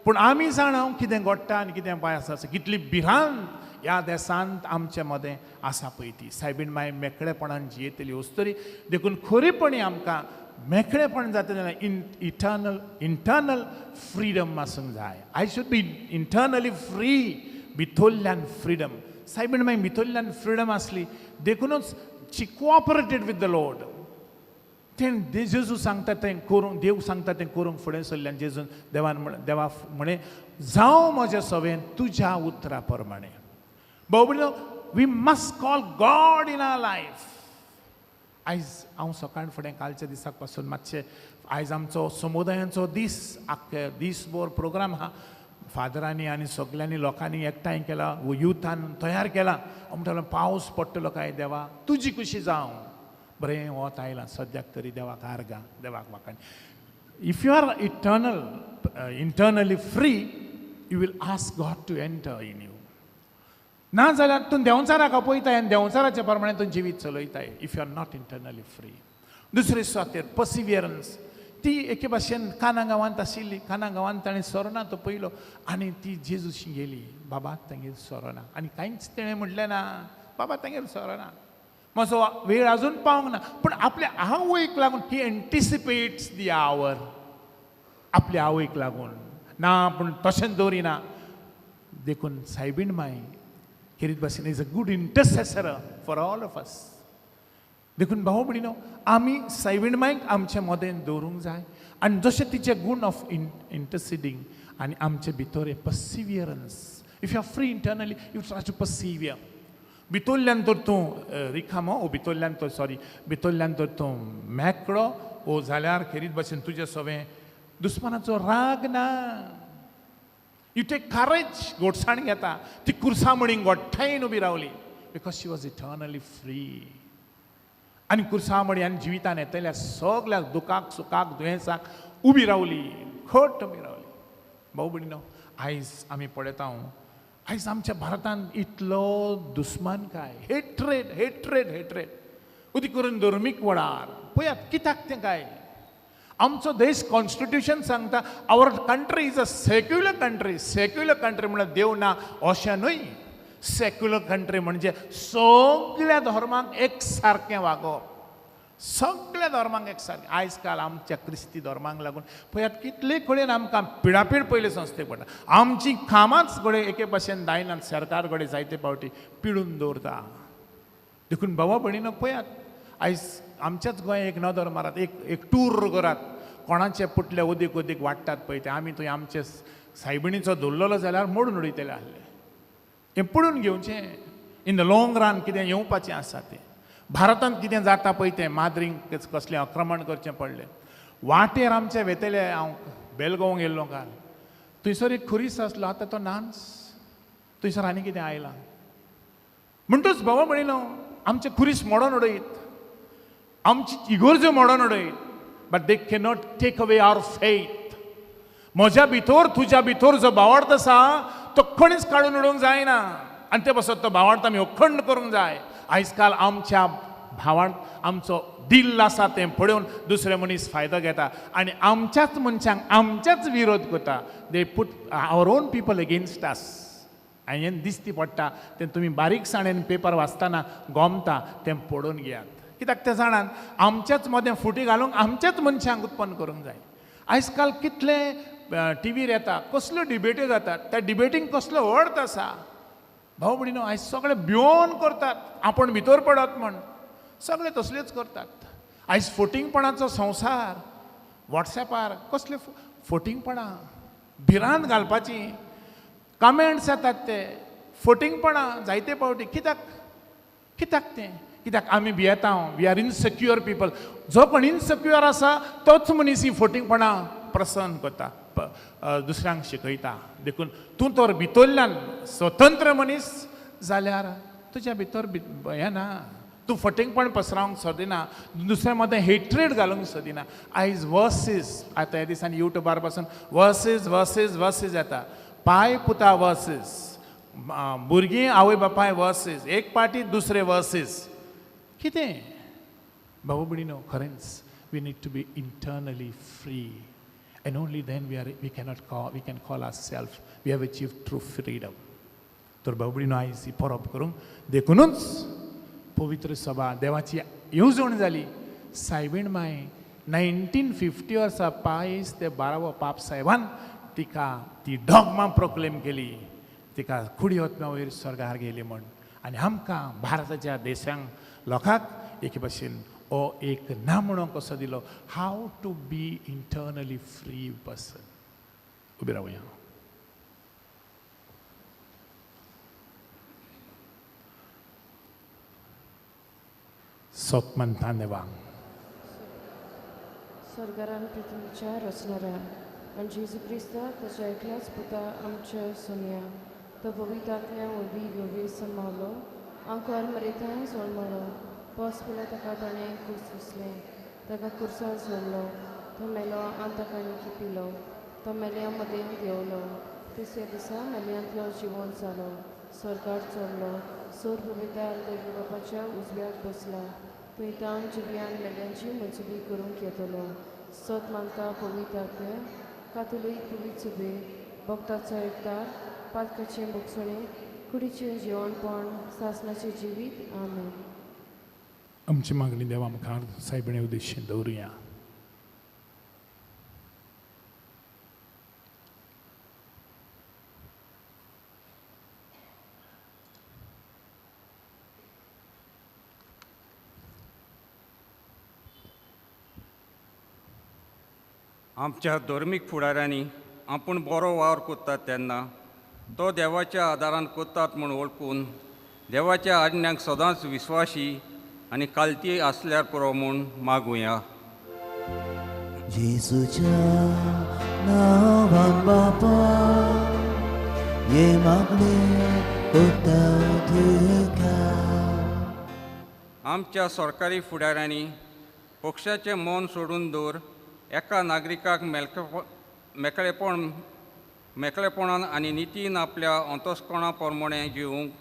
Speaker 2: पूण आमी जाणा कितें घडटा आनी कितें पांय आसा, कितली भिरांत ह्या देसांत आमचे मदें आसा पळय ती. सायबीण माय मेकळेपणान जियेतली वस्तुरी. देखून खरेपणी आमकां मेकळेपण जाता जाल्यार इटर्नल इंटर्नल फ्रिडम आसूंक जाय. I should be internally free, भितरल्यान फ्रिडम. सायबीण माय भितरल्यान फ्रिडम आसली देखुनूच she cooperated with the Lord. तें जेजू सांगता तें करूंक, देव सांगता तें करूंक फुडें सरल्यान जेजून देवान देवा म्हणे जावं म्हज्या सवेन तुज्या उतरा प्रमाणे. भाव भयणीनो, we must call God in our life. आयज हांव सकाळ फुडें कालच्या दिसाक पासून मातशें आयज आमचो समुदायांचो दीस, आख्खे दीसभर प्रोग्राम आहा. फादरांनी आनी सगल्यांनी लोकांनी एकठांय केला, युथान तयार केला. हांव म्हणटालो पावस पडटलो काय देवा, तुजी खुशी जावं. बरें वत आयलां सद्याक तरी देवाक आर्गां, देवाक वाखाण. If you are eternal internally free, you will ask God to enter in you. ना जाल्यार तूं देंवचाराक आपयताय आनी देंवचाराच्या प्रमाणे तूं जिवीत चलयताय, if you are not internally free. दुसरे सुवातेर पर्सिवियरन्स. ती एके भाशेन काना गांवांत आशिल्ली, काना गांवांत ताणें सोरो तो पयलो आनी ती जेजूशी गेली, बाबा तांगेर सोरो ना. आनी कांयच तेणें म्हणलें ना, बाबा तांगेर सोरो ना, म्हजो वेळ अजून पावंक ना. पूण आपल्या आवयक लागून ही एंटिसिपेट्स दी our, आपल्या आवयक लागून ना पूण तशेंच दवरिना. देखून सायबीण माय खेरीत भाशेन is a good intercessor for all of us. देखून भाव भयणीनो, आमी सायबीण मायक आमचे मदें दवरूंक जाय आनी जशें तिचे गूण ऑफ इंटरसिडींग आनी आमचे भितर हें perseverance. If you are free internally you try to persevere. भितरल्यान तर तूं रिकामो ओ भितरल्यान तर सॉरी भितरल्यान तर तूं मेकळो ओ जाल्यार खेरीत भाशेन तुजें सवें दुस्मानाचो राग ना. You take courage, गोडसाण घेता. ती कुर्सा म्हणीन गोठ्ठायेन उबी रावली because she was eternally free. आनी कुर्सा म्हणी आनी जिवितान येतल्या सगल्या दुखाक सुखाक दुयेंसाक उबी रावली, खट उबी रावली. भाव भयणीनो, आयज आमी पळयता आयज आमच्या भारतांत इतलो दुस्मान काय, हेट्रेड हेट्रेड हेट्रेड, उदी करून धर्मीक वडार पळयात कित्याक तें काय. आमचो देश कॉन्स्टिट्युशन सांगता our country is a secular country. Secular country म्हणल्यार देव ना अशें न्हय. सेक्युलर कंट्री म्हणजे सगल्या धर्मांक एक सारकें वागप, सगळ्या धर्मांक एकसारकें. आयज काल आमच्या क्रिस्ती धर्मांक लागून पळयात कितले कडेन आमकां पिडापीड पयले संस्थेक पडटा. आमची कामांच घडये एके भाशेन जायनात, सरकार घडये जायते फावटी पिडून दवरता. देखून बाबा भयणीनो पळयात, आयज आमच्याच गोंय एक नदर मारात, एक एक टूर करात, कोणाचे पुटले ओदीक ओदीक वाडटात पळय ते. आमी थंय आमचे सायबिणीचो धरलेलो जाल्यार मोडून उडयतले आसले. हें पडून घेवचें, इन the long run कितें येवपाचें आसा तें. भारतांत कितें जाता पळय तें, माद्रींक कसलें आक्रमण करचें पडलें. वाटेर आमचे वेतले, हांव बेलगांव गेल्लो काल, थंयसर एक खुरीस आसलो, आतां तो नाच, थंयसर आनी कितें आयलां. म्हणटूच बाबा भयणीनो, आमचे खुरीस मोडोन उडयत, आमची इगोर्ज्यो मोडोन उडयत, but they cannot take away our faith. म्हज्या भितर तुज्या भितर जो भावार्थ आसा तो खणीच काडून उडोवंक जायना, आनी ते पासत तो भावार्थ आमी अखंड करूंक जाय. आयज काल आमच्या भावान आमचो दिल आसा तें पळोवन दुसरे मनीस फायदो घेता आनी आमच्याच मनशांक आमच्याच विरोध करता. They put our own people against us. आनी हें दिसती पडटा तें तुमी बारीकसाणेन पेपर वाचतना गोमता तें पळोवन घेयात. कित्याक ते जाणान आमच्याच मदें फुटी घालूंक आमच्याच मनशांक उत्पन्न करूंक जाय. आयज काल कितले टिवीर येता, कसल्यो डिबेट्यो जातात, त्या डिबेटींक कसलो अर्थ आसा. भाव भयणीनो, आयज सगळे भिवन करतात, आपूण भितर पडत म्हण सगळे तसल्योच करतात. आयज फोटिंगपणाचो संवसार, वॉट्सॅपार कसले फोटिंगपणां, भिरांत घालपाची कमेंट्स येतात, ते फोटिंगपणां जायते फावटी. कित्याक कित्याक तें? कित्याक आमी भियेता, we are insecure people. जो कोण इनसेक्युअर आसा तोच मनीस ही फोटिंगपणां प्रसन्न करता, दुसऱ्यांक शिकयता. देखून तूं तर भितरल्यान स्वतंत्र मनीस जाल्यार तुज्या भितर हें ना, तूं फटींगपण पसरावंक सोदिना, दुसऱ्या मदें हेट्रेड घालूंक सोदिना. आयज वर्सीस, आतां ह्या दिसांनी युट्यूबार पासून वर्सीस वर्सीस वर्सीस येता. पाय पुता वर्सीस, भुरगीं आवय बापाय वर्सीस, एक पार्टी दुसरे वर्सीस. कितें भाऊ भयणीनो, खरेंच we need to be internally free. And only then we can call ourselves, we have achieved true freedom. तर बाबडीनो आयज ही परब करूंक देखूनच पवित्र सभा देवाची येवजण जाली. सायबीण माय 1950 वर्सा पायस ते बारावो पाप साहेबान तिका ती डॉगमा प्रोक्लेम केली, तिका कुडी आत्म्या वयर स्वर्गार गेली म्हण. आनी आमकां भारताच्या देशांक लोकांक एके भाशेन हो एक नामणो कसो दिलो, how to be internally free person. उबी रावया. सोत मानता देवांक.
Speaker 4: स्वर्गारान पृथ्वीच्या रचणाऱ्या आनी जेजू क्रिस्ता ताच्या एकल्याच पुता आमच्या सोमया, तो पवित्र आत्म्या वरवीं गंभीर समावलो, आंकवार मरेथांय जल्मलो, पस पिलो ताका ताणें कुर्सुसलें, ताका कुर्सार सोडलो, तो मेलो आनी ताका किपिलो, तो मेल्या मदें देंवलो, तिसऱ्या दिसा मेल्यांतलो जिवन जालो, स्वर्गार चडलो, सोर पवित्र देवी बापाच्या उजव्याक बसला, थंय तावन जिव्यान मेल्यांची मंजुरी करूंक येतलो. सत मानता पवित्र आत्म्या, कातोलीक पवित्र सुबे, भक्ताचो एकदार, पातकाचें भोगसणें, कुडीचें जिवनपण, सासणाचें जिवीत. आमेन.
Speaker 2: आमची मागणी देवा मुखार सायबिणे उद्देशीन दवरुया.
Speaker 7: आमच्या धर्मीक फुडाऱ्यांनी आपूण बरो वावर करतात तेन्ना तो देवाच्या आदारान करतात म्हूण वळखून देवाच्या आज्ञांक सदांच विस्वाशी आनी कालती आसल्यार पुरो म्हूण मागुया.
Speaker 1: जेजूच्या नांवान बापा हे मागणें करता तुका.
Speaker 7: आमच्या सरकारी फुडाऱ्यांनी पक्षाचें मन सोडून दवर एका नागरिकाक मेकळेपणान आनी नितीन आपल्या अंतस्करणा प्रमाणें जिवूंक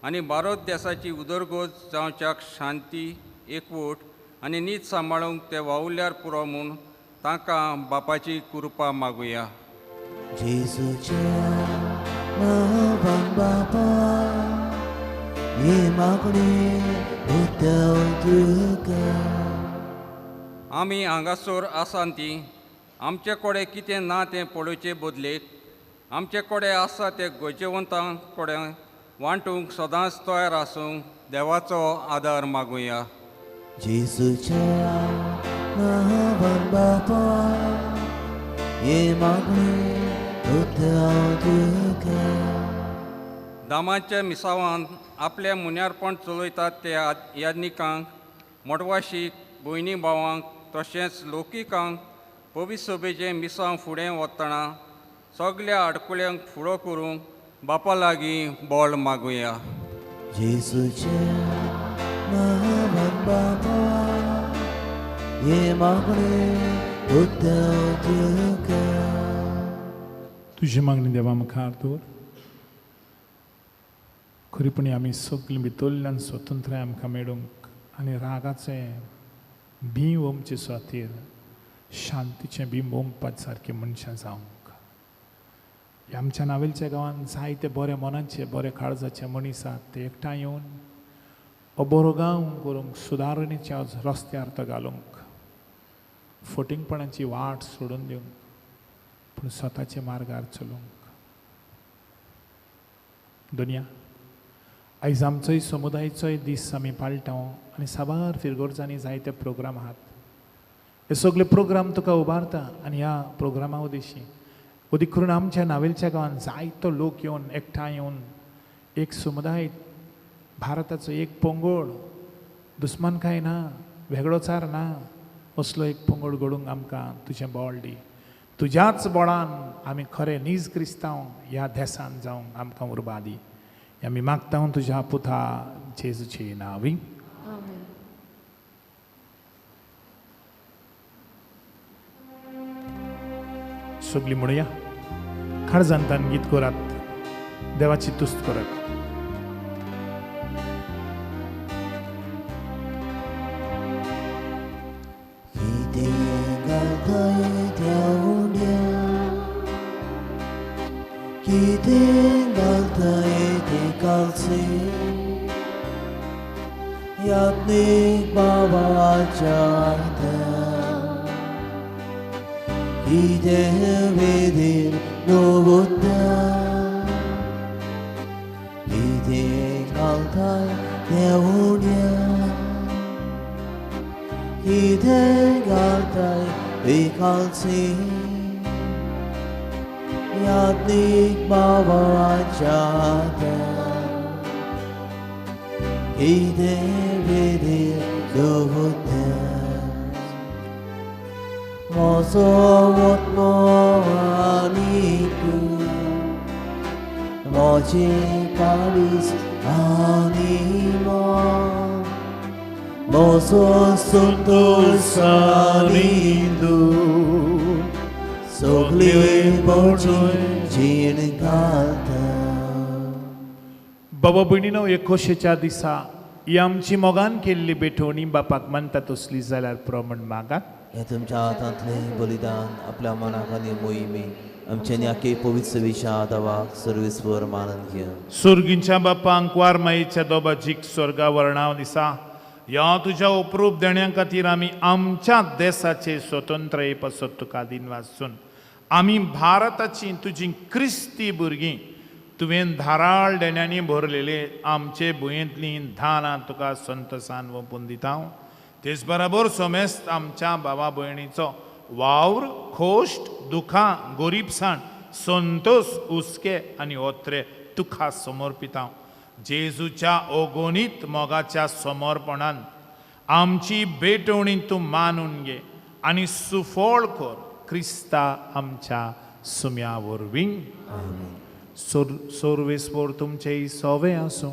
Speaker 7: आनी भारत देशाची उदरगत जावच्याक शांती, एकवट आनी नीत सांबाळूंक ते वावुरल्यार पुरो म्हूण तांकां बापाची कृपा मागुया.
Speaker 1: जेजूच्या नांवान बापा हे मागणें करता तुका.
Speaker 7: आमी हांगासर आसान ती आमचे कडेन कितें ना तें पळोवचे बदलेक आमचे कडेन आसा ते गरजेवंतां कडेन वांटूंक सदांच तयार आसूंक देवाचो आदार मागुया.
Speaker 1: जेजूच्या नांवान बापा हे मागणें हांव तुका.
Speaker 7: दामाच्या मिसावान आपल्या मुन्यारपण चलयतात ते याज्ञिकांक, मठवाशीक, भयणी भावांक तशेंच लोकिकांक पवित्र सभेचें मिसांव फुडें वतना सगल्या आडकुळ्यांक फुडो करूंक बापा लागीं बळ मागुया.
Speaker 1: जेजूच्या नांवान बापा हे मागणें हांव तुका.
Speaker 2: तुजी मागणी देवा मुखार दवर. खरेपणी आमी सगळीं भितरल्यान स्वतंत्राय आमकां मेळूंक आनी रागाचें बीं ओमचे सुवातेर शांतीचें बीं ओंपपाक सारकें मनशां जावंक. आमच्या नावेलच्या गांवांत जायते बऱ्या मनाचे बऱ्या काळजाचे मनीस आसात, ते एकठांय येवन हो बरो गांव करूंक, सुदारणेच्या रस्त्यार तो घालूंक, फटींगपणाची वाट सोडून दिवंक, पूण स्वताच्या मार्गार चलूंक. दुनिया आयज आमचोय समुदायचोय दीस आमी पाळटा आनी साबार फिरगोर्जांनी जायते प्रोग्राम आहात. हे सगळे प्रोग्राम तुका उबारता आनी ह्या प्रोग्रामा उदेशी अदीक करून आमच्या नावेलच्या गांवांत जायतो लोक येवन एकठांय येवन एक समुदाय, भारताचो एक पंगड, दुस्मानकाय ना, वेगळोचार ना, असलो एक पंगड घडोवंक आमकां तुजें बळ दी. तुज्याच बळान आमी खरें नीज क्रिस्तांव ह्या देसान जावंक आमकां उर्बा दी. आमी मागता तुज्या पुता जेजूचे नांवी. सगळीं म्हणुया, काळजांतान गीत करात, देवाची तुस्त करात.
Speaker 1: कितें घालताय त्या उंड्या, कितें घालताय ते कालचे, यात्नीक बाबाच्या हातान कितें वेदीर दवरता, कितें घालताय त्या उंड्या, कितें घालताय ते कालचे, यात्नीक बाबाच्या हातान कितें वेदीर दवरता. म्हजो आत्मो आनीक म्हजें काळीज आनी मन, म्हजो संतोश आनी दूख सगळी म्हजी जीण घालता.
Speaker 2: बाबा भयणीनो, एकोशेच्या दिसा ही आमची मोगान केल्ली भेटवणी बापाक मानता तसली जाल्यार प्रमाण मागात.
Speaker 1: हे तुमच्या हातांतलें बलिदान आपल्या मनाक आनी मोहिमेक आमच्या न्याके पवित्र विशा देवाक सर्वेस्पर मानून घेवन.
Speaker 2: सुर्गींच्या बापांक वारमायेच्या दोबाजीक स्वर्गा वर्णाव दिसा ह्या तुज्या उपरूप देण्या खातीर आमी आमच्या देसाचे स्वतंत्राये पासत तुका दिनवासून आमी भारताची तुजी क्रिस्ती भुरगीं तुवें धाराळ देण्यांनी भरलेले आमचे भुंयेंतलीं धानां तुका संतोसान ओंपून दिता. तेच बराबर सोमेस्त आमच्या भावा भयणीचो वावर, खोश्ट, दुखां, गोरीबसाण, संतोष, हुस्के आनी ओत्रे तुका समर्पिता. जेजूच्या अगणीत मोगाच्या समर्पणान आमची भेटवणी तूं मानून घे आनी सुफळ कर क्रिस्ता आमच्या सुम्या वरवीं. सर्वेस्पर तुमचेय सोवे आसूं.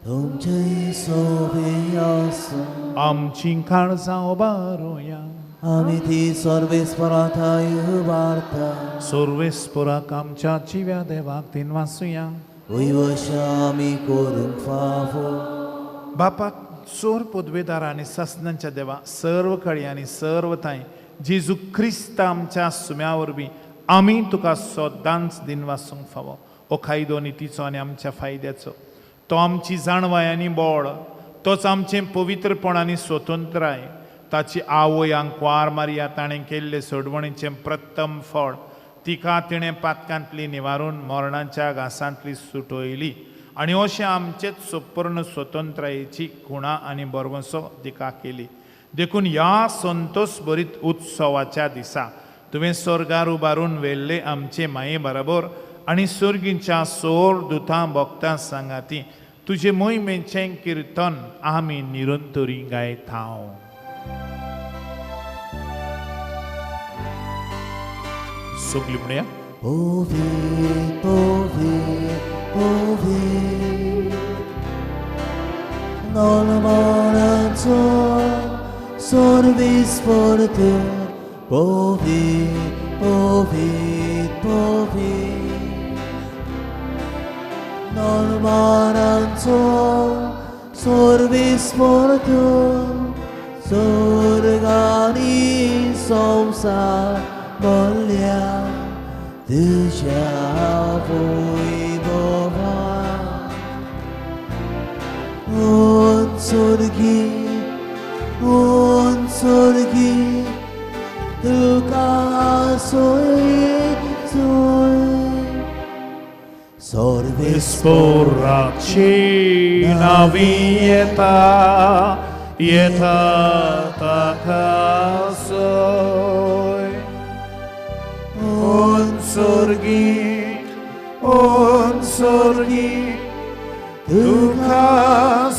Speaker 1: तुमचेय सोवे आसूं.
Speaker 2: आमची काळजां उबारुया.
Speaker 1: आमी ती सर्वेस्परा थांय उबारता.
Speaker 2: सर्वेस्पराक आमच्या जिव्या देवाक दिनवासुया.
Speaker 1: वयवशा आमी करूंक फावो.
Speaker 2: बापाक चोर पदवेदार आनी सासणांच्या देवा सर्व कळी आनी सर्व थांय जेजू क्रिस्त आमच्या सुम्या वरवीं आमी तुका सदांच दिनवासूंक फावो. हो कायदो नितीचो आनी आमच्या फायद्याचो, तो आमची जाणवाय आनी बळ, तोच आमचें पवित्रपण आनी स्वतंत्राय. ताची आवय आंकवार मारिया ताणें केल्ले सोडवणीचें प्रथम फळ तिका तिणें पातकांतली निवारून मरणाच्या घासांतली सुटयली आनी अशें आमचेच सुपूर्ण स्वतंत्रायेची खुणा आनी भरवंसो तिका केली. देखून ह्या संतोष भरीत उत्सवाच्या दिसा तुवें स्वर्गार उबारून व्हेल्ले आमचे माये बराबर आनी सर्गीच्या सोर दुतां भक्तां सांगाती तुजे मोहिमेचें किर्तन आमी निरंतरी गायता. सगळीं म्हणया.
Speaker 1: पवित्र पवित्र पवित्र नॉर्मनाचो सर्वीस तूं पवित्र पवित्र पवित्र नॉर्मनाचो सर्वीस तूं स्वर्गानी संवसार भरल्या तुज्या वैभवान. उत्सर्गी उत्सर्गी तुका सोय सोय
Speaker 2: सर्वेस्पोराची नावी येता येता ताका सोय. उत्सर्गी उत्सर्गी तुका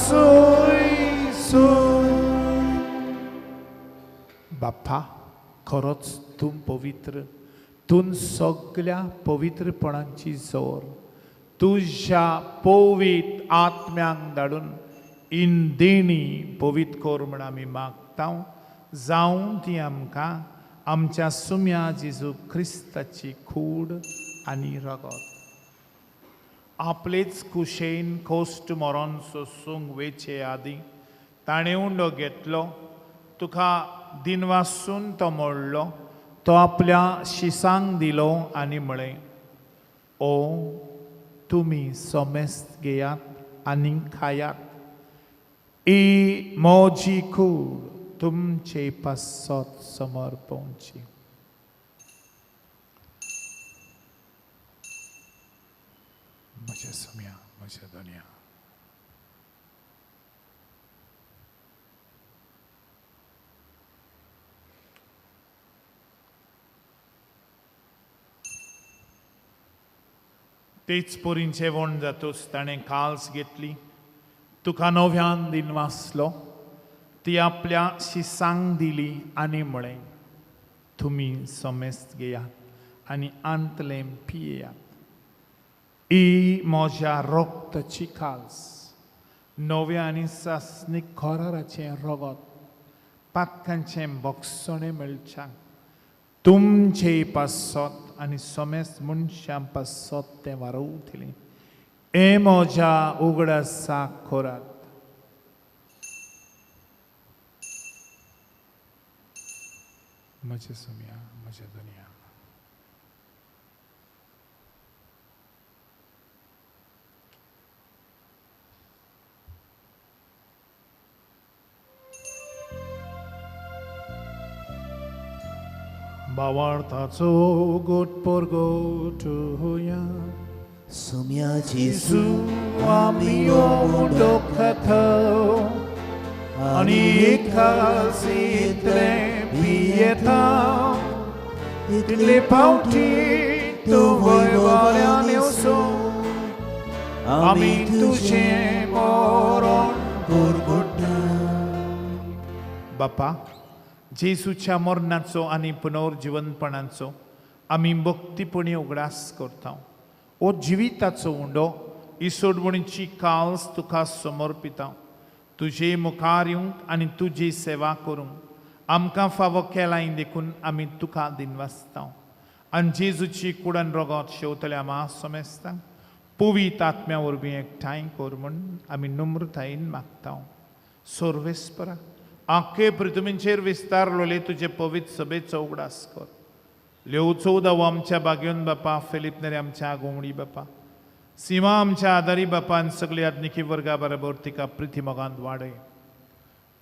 Speaker 2: सोय सोय. बाप्पा खरोच तूं पवित्र, तूं सगल्या पवित्रपणाची जोर तुज्या पवित्र आत्म्यांक धाडून इंदेणी पवित्र कर म्हण आमी मागता. जावं ती आमकां आमच्या सुम्या जेजू क्रिस्ताची कूड आनी रगत. आपलेच कुशेन कोश्ट मरोन सोसूंक वेचे आदीं ताणें उंडो घेतलो, तुका दिनवासून तो मोडलो, तो आपल्या शिसांक दिलो आनी म्हळें, ओ तुमी सोमेस्त घेयात आनी खायात, ही म्हजी कूड तुमचे पासत समर्पणची. म्हज्या सुम्या म्हज्या दोनया. तेच परीन जेवण जातूच ताणें काल्स घेतली, तुका नव्यान दिनवासलो, ती आपल्या शिसांक दिली आनी म्हळें, तुमी समेस्त घेयात आनी आंतलें पियेयात, ही म्हज्या रक्ताची काल्स, नव्या आनी सासणीक कराराचें रगत, पातकांचें बक्षणें मेळच्याक तुमचे पासत आनी समेस्त मनशां पासत तें वारवतलें. हे म्हज्या उगडासाक करात. म्हजें सुम्या म्हजें दुनिया. भावार्थाचो गोट परगोटुया
Speaker 1: सुम्या जेजू
Speaker 2: आमी उंडो खाता आनी एकासितलें पियेता, तितले पावटी तूं वयवाल्यान येवचो आमी तुजें मरण
Speaker 1: परगोटा.
Speaker 2: बापा, जेजूच्या मरणाचो आनी पुनर्जिवनपणाचो आमी भक्तीपणी उगडास करता. ओ जिविताचो उंडो, ही सोडवणीची काल्स तुका समर्पिता. तुजे मुखार येवंक आनी तुजी सेवा करूंक आमकां फावो केलाय देखून आमी तुका दिनवासता. आनी जेजूची कुडन रगत शेवतल्या मा समेस्तांक पवित्र आत्म्या वरवीं एकठांय कर म्हूण आमी नम्रतायेन मागता. सर्वेस्परा, आखे पृथ्वीचेर विस्तारलोले तुजे पवित्र सभेचो उगडास कर. लेव चौदावो आमच्या बागेवन बापा, फिलीप नेरी आमच्या गोमडी बापा, सीमा आमच्या आदारी बापा आनी सगळे आत्मिकी वर्गा बरोबर तिका प्रिती मोगांत वाडय.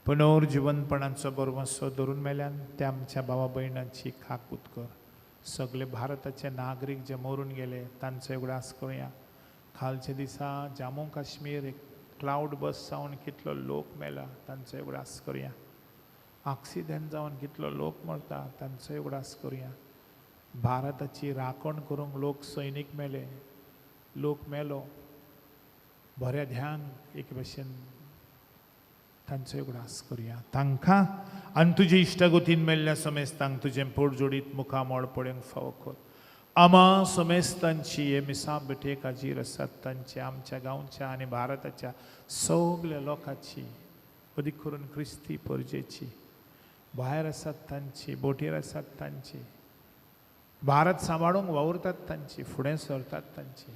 Speaker 2: पुनर्जिवनपणाचो बरवसो धरून मेल्यान त्या आमच्या भावा भयणांची खाकूत कर. सगळे भारताचे नागरीक जे मरून गेले तांचो उगडास करुया. कालच्या दिसा जामू काश्मीर एक क्लावड बस जावन कितलो लोक मेला तांचो उगडास करुया. आक्सिडंट जावन कितलो लोक मरता तांचो उगडास करुया. भारताची राखण करूंक लोक सैनीक मेले, लोक मेलो बऱ्या ध्यान एक भशेन तांचो उगडास करुया. तांकां आनी तुजे इश्टागतीन मेल्ल्या समेस्तांक तुजें पोट जोडीत मुखामळ पळोवंक फावो कर. आमा समेस्तांची हे मिसां भेटेक हाजीर आसात तांची आमच्या गांवच्या आनी भारताच्या सगल्या लोकांची, अदीक करून क्रिस्ती परजेची, भायर आसात तांची, बोटीर आसात तांची, भारत सांबाळूंक वावुरतात तांची, फुडें सरतात तांची,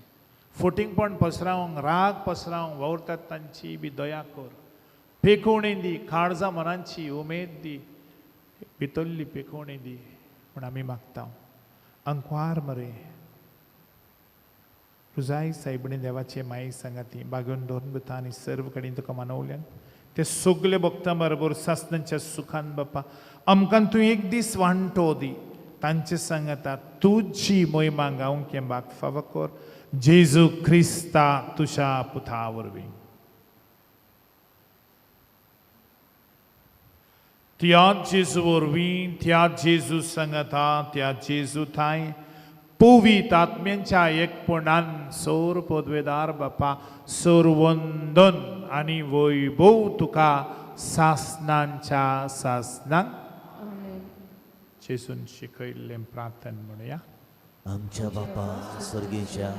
Speaker 2: फटींगपण पसरावंक, राग पसरावंक वावुरतात तांची बी दया कर. पेकोवणी दी, काळजा मनांची उमेद दी, भितरली पेकोवणी दी म्हूण आमी मागता. अंकवार मरे रुजाय सायबणी देवाचे माई सांगाती बागेवन दोन बुता आनी सर्व कडेन तुका मानवल्यान ते सगळे भक्तां बरोबर सासणाच्या सुखान बापा आमकां तूं एक दीस वांटो दी. तांचे सांगाता तुजी मोहिमा गावंक हें बाग फावो कर. जेजू क्रिस्ता तुज्या पुता वरवीं. त्या जेजू वरवीं, त्या जेजू सांगाता, त्या जेजू थांय पवित्र आत्म्यांच्या एकपणान सोर पदवेदार बापा सोरवंदन आनी वैभव तुका सासनांच्या सासनांक. जेजून शिकयल्लें प्रार्थन म्हणया.
Speaker 1: आमच्या बापा स्वर्गीच्या,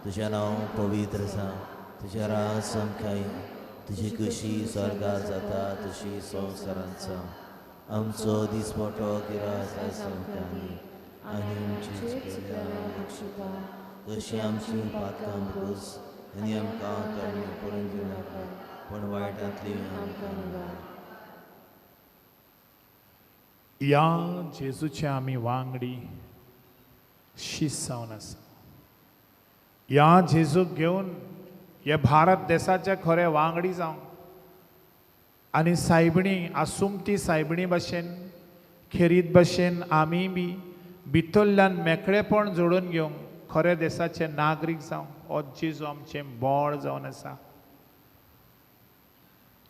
Speaker 1: तुझें नांव पवित्र जावं, तुजें राज आमकां, तुजी खुशी स्वर्गार जाता तशी संवसारांत जावं. आमचो दिसपटो गिरास आयज आमकां दी आनी आमची तशी आमची पातकां भोगस आनी आमकां तरणे पडून दिवनाका, पूण वायटांतली आमकां निवार.
Speaker 2: ह्या जेजूचे आमी वांगडी शीस जावन आसा. ह्या जेजूक घेवन हे भारत देसाचे खरे वांगडी जावं आनी सायबणी आसुमती सायबणी भाशेन खेरीत भाशेन आमी बी भितरल्यान मेकळेपण जोडून घेवंक खरे देसाचे नागरीक जावं. हो जेजू आमचें बळ जावन आसा.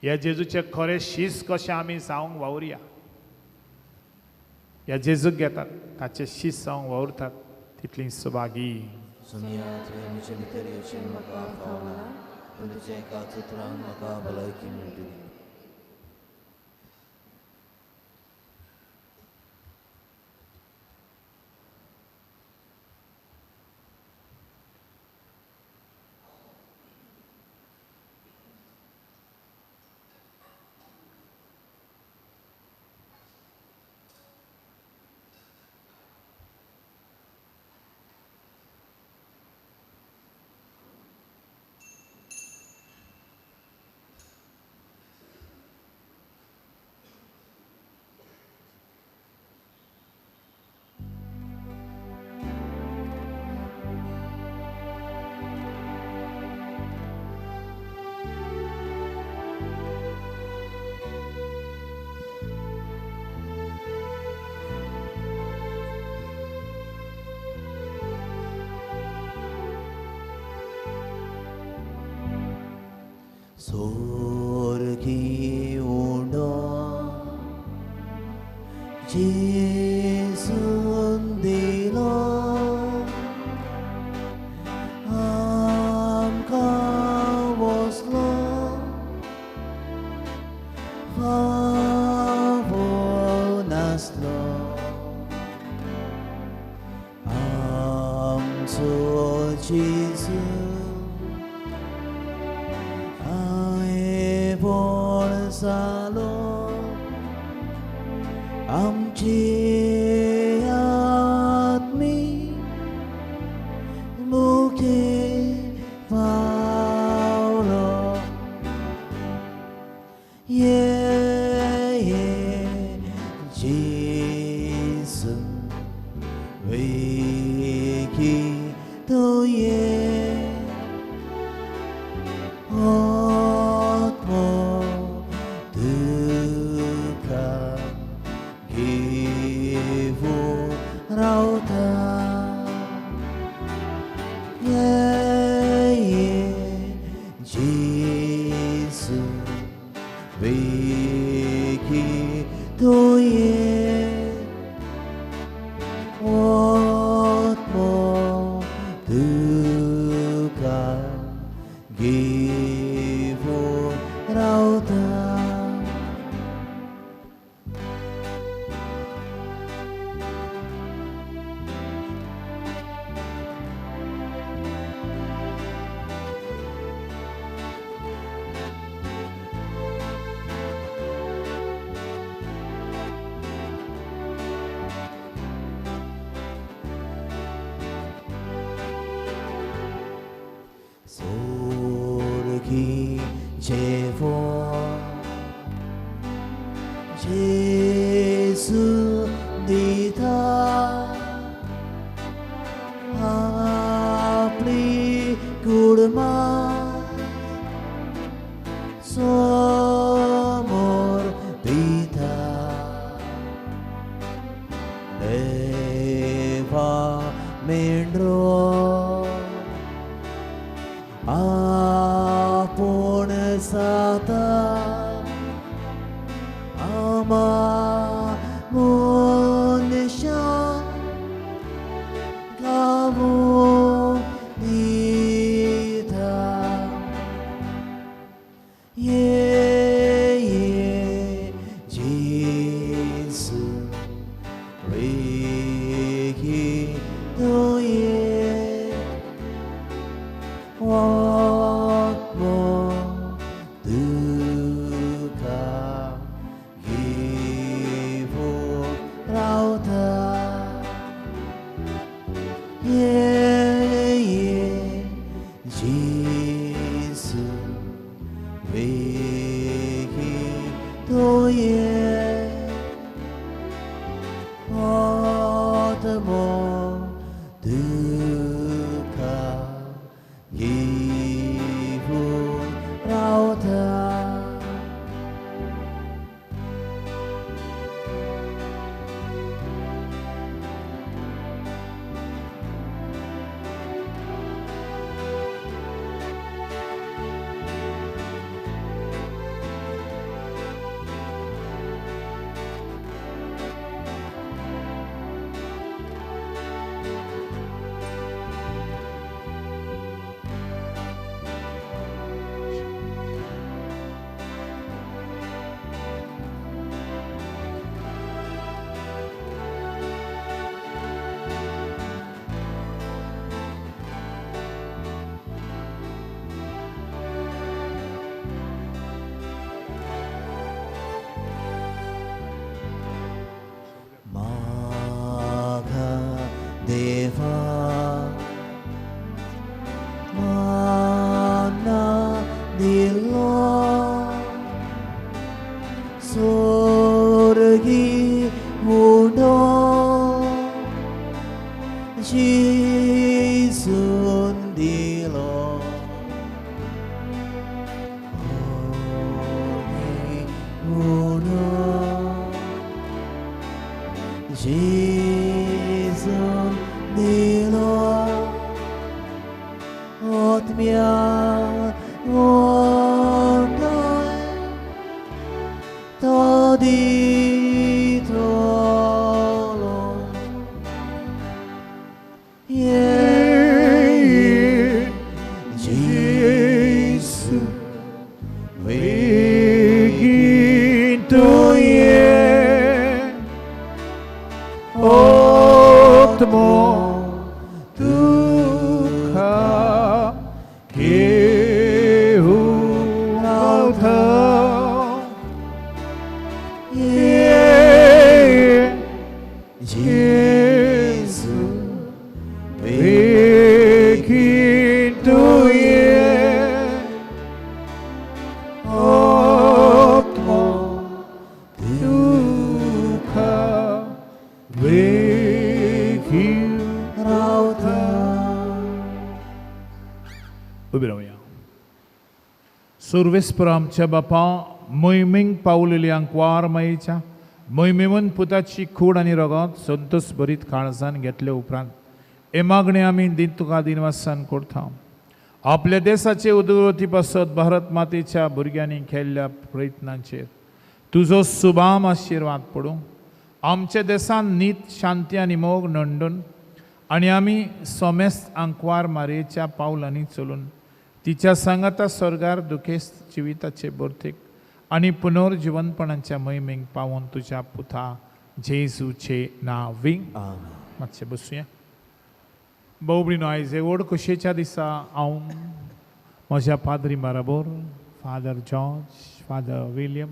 Speaker 2: ह्या जेजूचे खरे शीस कशें आमी जावंक वावुरया. ह्या जेजूक घेतात ताचे शीस जावंक वावुरतात तितली सुभागी.
Speaker 1: सोनिया, तुवें म्हजे भितर येवचें म्हाका फावना, पूण तुज्या एका उतरान म्हाका भलायकी मेळटली. सोरगी उडो जेजून दिलो आमकां वसलो फावो नासलो आमचो जेजू जालो आमची आत्मी मुखे पावलो. ये जेजू वेगी तुये आत्मा. घेवन रावता. Sorgi जेवण जेजू दिता आपली कुडमां समोर पिता देवा मेंढरो आपूण जाता आमा मनशां गावूं दिता. ये ये जेजू वेगीं ये आत्मो तुका घेवन रावता. ये ये जेजू वेगीं ये आत्मो तुका घेवन रावता. माघा देवा माना दिलो सोर्गी उडो जेजून दिलो उडो जेजून दिलो आत्म्या ओठाय तो दितलो. ये जेजू
Speaker 2: वेगीं तुवें आत्मो तुका घेवन रावता. ये
Speaker 1: जेजू
Speaker 2: वेगीं तुवें आत्मो तुका वेगीं
Speaker 1: रावता.
Speaker 2: उबी रावया. सुर्वेस्पर आमच्या बापा मोहिमेंक पावलेली आंकवार मायेच्या मोहिमेवन पुताची कूड आनी रगत संतोष भरीत काळजान घेतले उपरांत हे मागणे आमी दिन तुका दिनवासान करता. आपल्या देशाचे उदरगती पासत भारत मातेच्या भुरग्यांनी केल्ल्या प्रयत्नांचेर तुजो सुबाम आशिर्वाद पडूं. आमच्या देशान नीत शांती आनी मोग नंदून आनी आमी सोमेस्त आंकवार मारयेच्या पावलांनी चलून तिच्या सांगाता स्वर्गार दुखेस्त जिविताचे बोरतेक आनी पुनर्जिवनपणाच्या मोहिमेक पावोवन तुज्या पुता जेजूचे नांवी. मातशें बसुया. भाव भयणीनो, आयज हे व्हड खोशयेच्या दिसा हांव म्हज्या पाद्री बराबर Father George, Father William,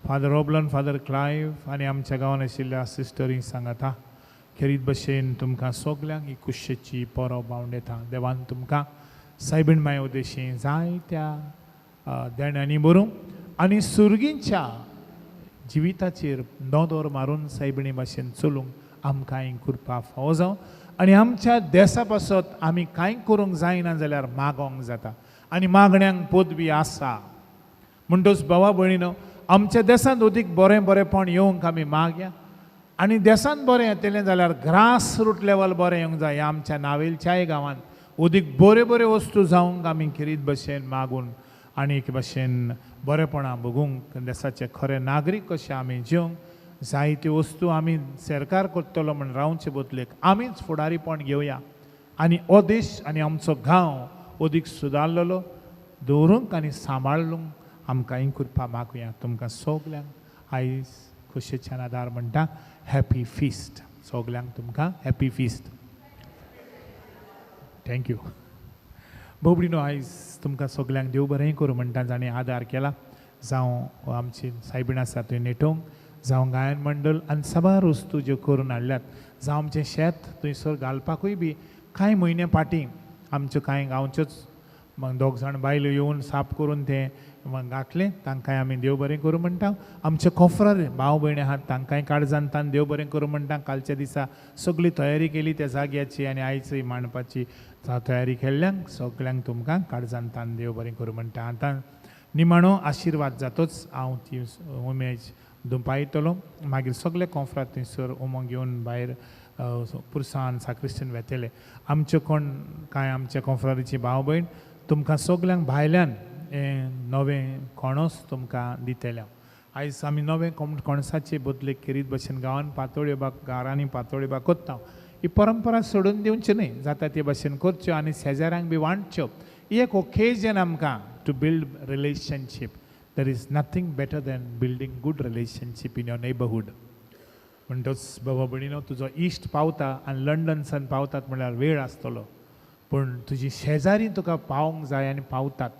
Speaker 2: Father Roblan, Father Clive आनी आमच्या गांवांत आशिल्ल्या सिस्टरी सांगाता खेरीत भशेन तुमकां सगल्यांक ही खोशयेची परब आंवडेता. देवान तुमकां सायबीण माय उद्देशी जायत्या देण्यांनी बरूं आनी सुर्गींच्या जिविताचेर नदर मारून सायबिणी भाशेन चलूंक आमकां कृपा फावो जावं. आनी आमच्या देसा पासत आमी कांय करूंक जायना जाल्यार मागोंक जाता आनी मागण्यांक पदवी आसा. म्हणटच भावा भयणीनो, आमच्या देसांत अदीक बरें बरेंपण येवंक आमी मागया आनी देसांत बरें येतलें जाल्यार ग्रास रूट लेवल बरें येवंक जाय. आमच्या नावेलच्याय गांवांत अदीक बऱ्यो बऱ्यो वस्तू जावंक आमी खेरीत भशेन मागून आनी एक भशेन बरेपणां भोगूंक देसाचे खरे नागरीक कशे आमी जेवंक जायत्यो वस्तू आमी सरकार करतलो म्हण रावचे बदलेक आमीच फुडारीपण घेवया आनी हो देश आनी आमचो गांव अदीक सुदारलेलो दवरूंक आनी सांबाळूंक आमकां ही कृपा मागुया. तुमकां सगल्यांक आयज खोशयेच्यान आदार म्हणटा हॅपी फिस्ट. सगल्यांक तुमकां हॅपी फिस्ट. Thank you. भोबडीनो, आयज तुमकां सगल्यांक देव बरें करूं म्हणटा जाणें आदार केला, जावं आमची सायबीण आसा थंय नेटोवंक, जावं गायन मंडळ आनी साबार वस्तू ज्यो करून हाडल्यात, जावं आमचें शेत थंयसर घालपाकूय बी कांय म्हयने फाटीं आमच्यो कांय गांवच्योच दोग जाण बायलो येवन साफ करून तें घातलें, तांकांय आमी देव बरें करूं म्हणटा. आमचे कोफरार भाव भयणी आहात तांकांय काळजान तान देव बरें करूं म्हणटा. कालच्या दिसा सगळी तयारी केली त्या जाग्याची आनी आयजय मांडपाची तयारी केल्ल्यांक सगल्यांक तुमकां काळजान तान देव बरें करूं म्हणटा. आतां निमाणो आशिर्वाद जातोच हांव ती उमेज दुपायतलो. मागीर सगळे कोंफरात थंयसर उमो घेवन भायर पुरसान साक्रिस्तीन वेतले. आमच्यो कोण कांय आमच्या कोंफरारीची भाव भयण तुमकां सगल्यांक भायल्यान हें नवें कोणोस तुमकां दितलें. आयज आमी नवें कोणसाचे बदले खेरीत भशेन गांवान पातोळ्यो बा घरांनी पातोळ्यो बा करता. ही परंपरा सोडून दिवची न्हय, जाता ते भशेन करच्यो आनी शेजाऱ्यांक बी वांटच्यो. ही एक ओकेजन आमकां to build relationship. There is nothing better than building good relationship in your neighbourhood. म्हणटच बाबा भयणीनो, तुजो इश्ट पावता आनी लंडनसान पावतात म्हणल्यार वेळ आसतलो, पूण तुजी शेजारी तुका पावोंक जाय आनी पावतात.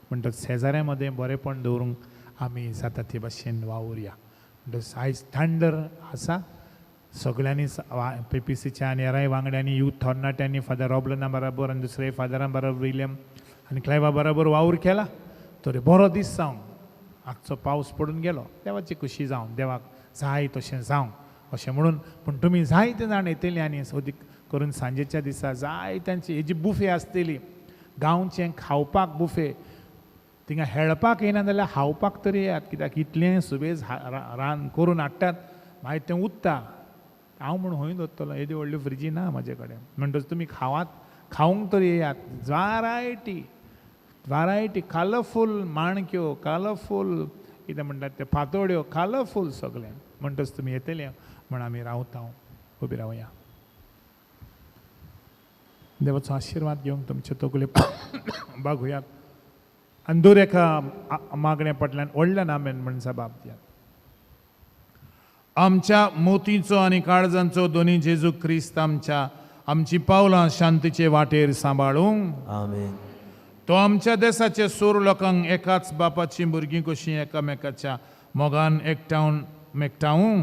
Speaker 2: म्हणटच शेजाऱ्यां मदें बरेंपण दवरूंक आमी जाता ते भाशेन वावुरया. म्हणटच आयज थंडर आसा, सगळ्यांनी पीपीसीच्या आनी हेराय वांगड्यांनी, यूथ तरणाट्यांनी फादर रॉबलना बराबर आनी दुसरे फादरां बराबर विलियम आनी क्लायवा बराबर वावर केला. तरी बरो दीस जावं, आजचो पावस पडून गेलो, देवाची खुशी जावं, देवाक जाय तशें जावं अशें म्हणून. पूण तुमी जायते जाण येतली आनी अदीक करून सांजेच्या दिसा जाय तांची हेजी बुफे आसतली, गांवचें खावपाक बुफे. थिंगा हेळपाक येना जाल्यार खावपाक तरी येयात, कित्याक इतलें सुबेज रान करून हाडटात, मागीर तें उत्ता. हांव म्हूण खंय दवरतलो, येदी व्हडली फ्रिजी ना म्हाजे कडेन. म्हणटच तुमी खावात, खावंक तरी येयात. व्हारायटी व्हारायटी कलरफूल माणक्यो, कलरफूल कितें म्हणटात ते पातोळ्यो, कलरफूल सगळें. म्हणटच तुमी येतले म्हण आमी रावता, उबी रावया. देवाचो आशिर्वाद घेवंक तुमचे तकले बागुयात आनी दर एका मागण्या फाटल्यान व्हडल्यान आमेन म्हण जबाब दियात. आमच्या मोतीचो आनी काळजांचो दोनी जेजू क्रिस्त आमच्या आमची पावलां शांतीचे वाटेर सांबाळूंक.
Speaker 1: आमेन.
Speaker 2: तो आमच्या देसाचे सोर लोकांक एकाच बापाची भुरगीं कशीं एकामेकाच्या मोगान एकठावन मेकटावूं.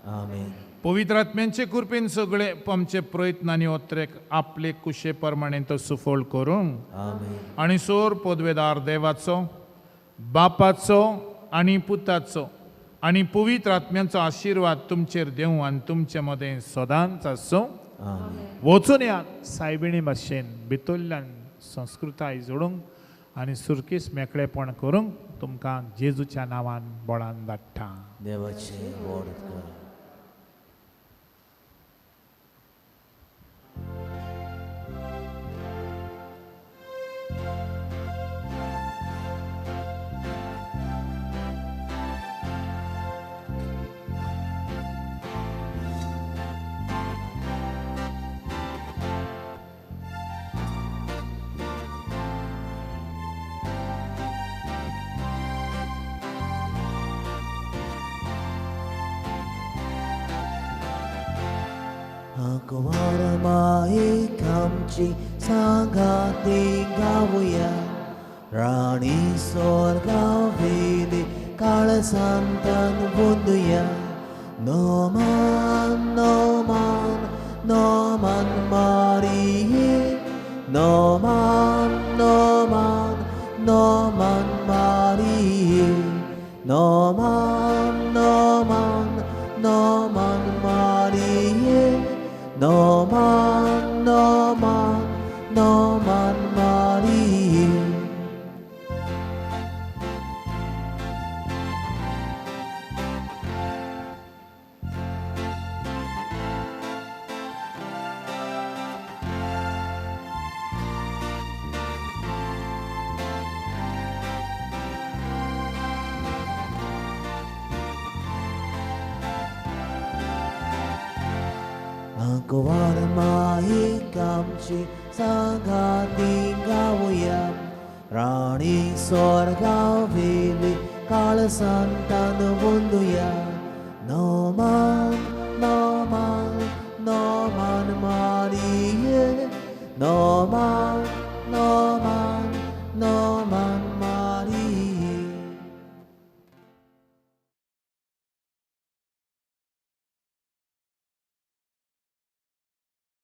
Speaker 1: आमेन.
Speaker 2: पवित्र आत्म्यांचे कृपेन सगळे आमचे प्रयत्न आनी ओत्रेक आपले कुशे प्रमाणे तो सुफळ करूंक.
Speaker 1: आमेन.
Speaker 2: आनी सोर पदवेदार देवाचो, बापाचो आनी पुताचो आनी पवित्र आत्म्यांचो आशिर्वाद तुमचेर देवूं आनी तुमचे मदें सदांच आसूं. वचून या सायबिणी भाशेन भितरल्यान संस्कृताय जोडूंक आनी सुरकीस मेकळेपण करूंक तुमकां जेजूच्या नांवान बळान धाडटा.
Speaker 1: देवाचे व्हड उपकार. आमची सांगाती गावया राणी स्वर्गावेली काळसांतान वंदुया नोमान नोमान नोमान मारिये नोमान नोमान नोमान मारिये नोमान नोमान नोमान मारिये नोमान नोमान नोमान मारिये. आंकवार माईक आमची सांगाती गावया राणी स्वर्गावेली काळसांतान वंदुया नोमान नोमान नोमान मारिये नोमान